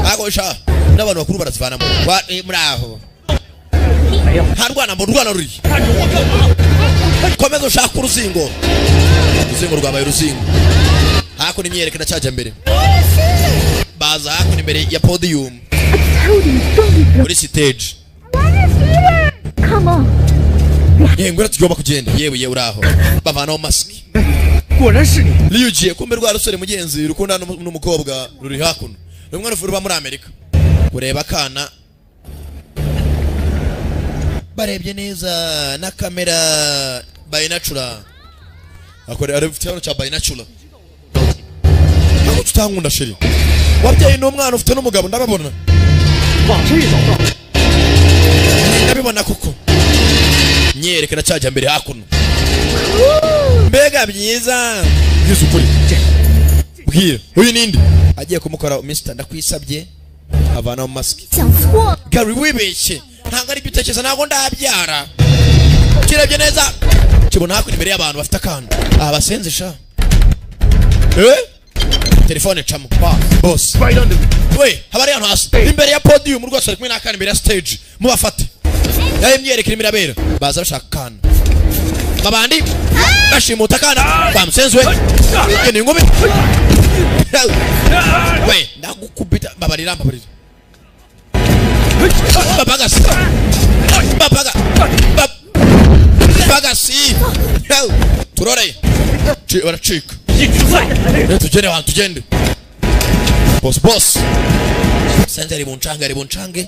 ako sha n'abantu bakuru barazivanamo. Muri aho nta rwana mbona, urwana ruri. Komeza ushake uruzingo. Uruzingo rwabaye uruzingo. Hakuno imyiyerekano cyajya mbere, baza hakuno imbere ya podium, muri stage. Come on. Yewe, ngwino, tugomba kugenda. Yewe, yewe, uraho. Bavanaho mask. 果然是你！ Liyugiye. Kumbe rwa rusore mugenzi rukunda n'umukobwa ruri hakuno, rumwe ruba muri Amerika. Kureba akana, barebye neza na kamera binocular, akore ari ufite cya binocular. Ntabwo tutankunda chérie, wabyaye n'umwana, ufite n'umugabo, ndababona. 往这走。 Ndabibona kuko myerekana cyajya mbere hakuno. Mbega byiza! Bwiza ukuri, bwira uyu ninde agiye kumukora. Mister, ndakwisabye, avanaho mask. 讲错了。 Gary, wibeshye, ntabwo ari ibyo utekereza, ntabwo ndabyara. Kirebye neza, kibona hakuno imbere y'abantu bafite akantu. Aha basenze sha. Eh, telefone camo. Boss we, haba ari hano hasi imbere ya podium rwose, ari kumwe n'akana imbere ya stage. Mubafate. Yayo imyiyerekano irimo irabera, baza bashaka akana. Babandi bashimuta akana bamusenze we. Ni ingumi we, ndagukubita. Mbabarira, mbabarira. Babagasi, babaga, bagasi turoreye. Baracika. Tugende wantu, tugende. Boss, boss, senze ari buncange, ari buncange,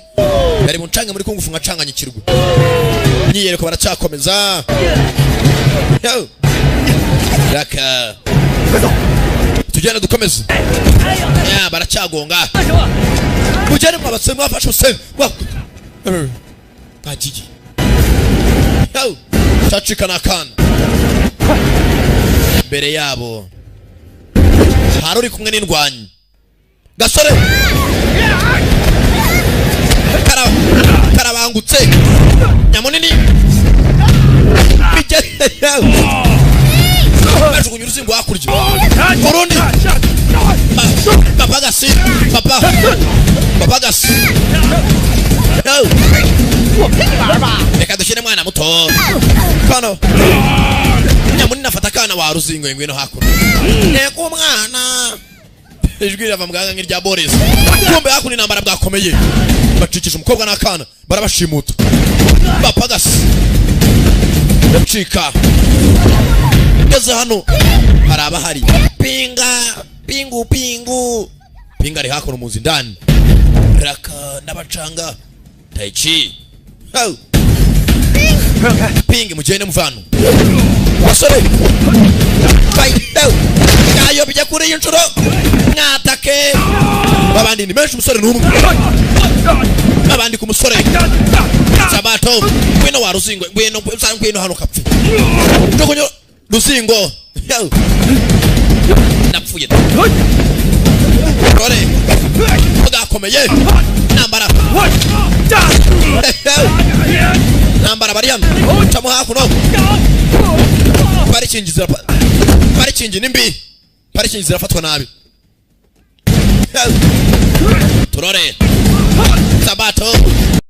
ari buncange muri kung fu nkacanganyikirwa. Myiyereko baracyakomeza. Yo. Raka tugende, dukomeze. Ya, baracyagonga. Mugende mwabase, mwafashe use mwagiye. Yo. Cacika n'akana. Imbere yabo hari uri kumwe n'indwanyi gasore karabangutse nyamunini. Bajugunya uruzingo hakurya urundi. Papagasi, papa, papagasi. Reka dushyire mwana muto kano nyamunini afata akana wa ruzingo. Ngwino hakuno. Nteko umwana, ijwi rirava mu gahanga nk'irya Boris. Kumbe hakuno intambara bwakomeye, bacikisha umukobwa n'akana, barabashimuta. Bapagasi ndacika. Ngeze hano hari abahari. Pinga pingu pingu pinga ari hakuno mu nzu indani. Raka n'abacanga taichi. Hau. Pingi, mugende muvano basore. Fight. Ayo bijya kuri iyi nshuro. Abandi ni benshi, umusore ni umwe. Abandi ku musore Sabato. Ngwino wa ruzingo, ngwino, ngwino hano kapfe. Jugunyo ruzingo. Ndapfuye. Dore bwakomeye intambara, intambara. Bari hano, camo hakuno. Parikingi zirapa, parikingi ni mbi, parikingi zirafatwa nabi. Turore Sabato.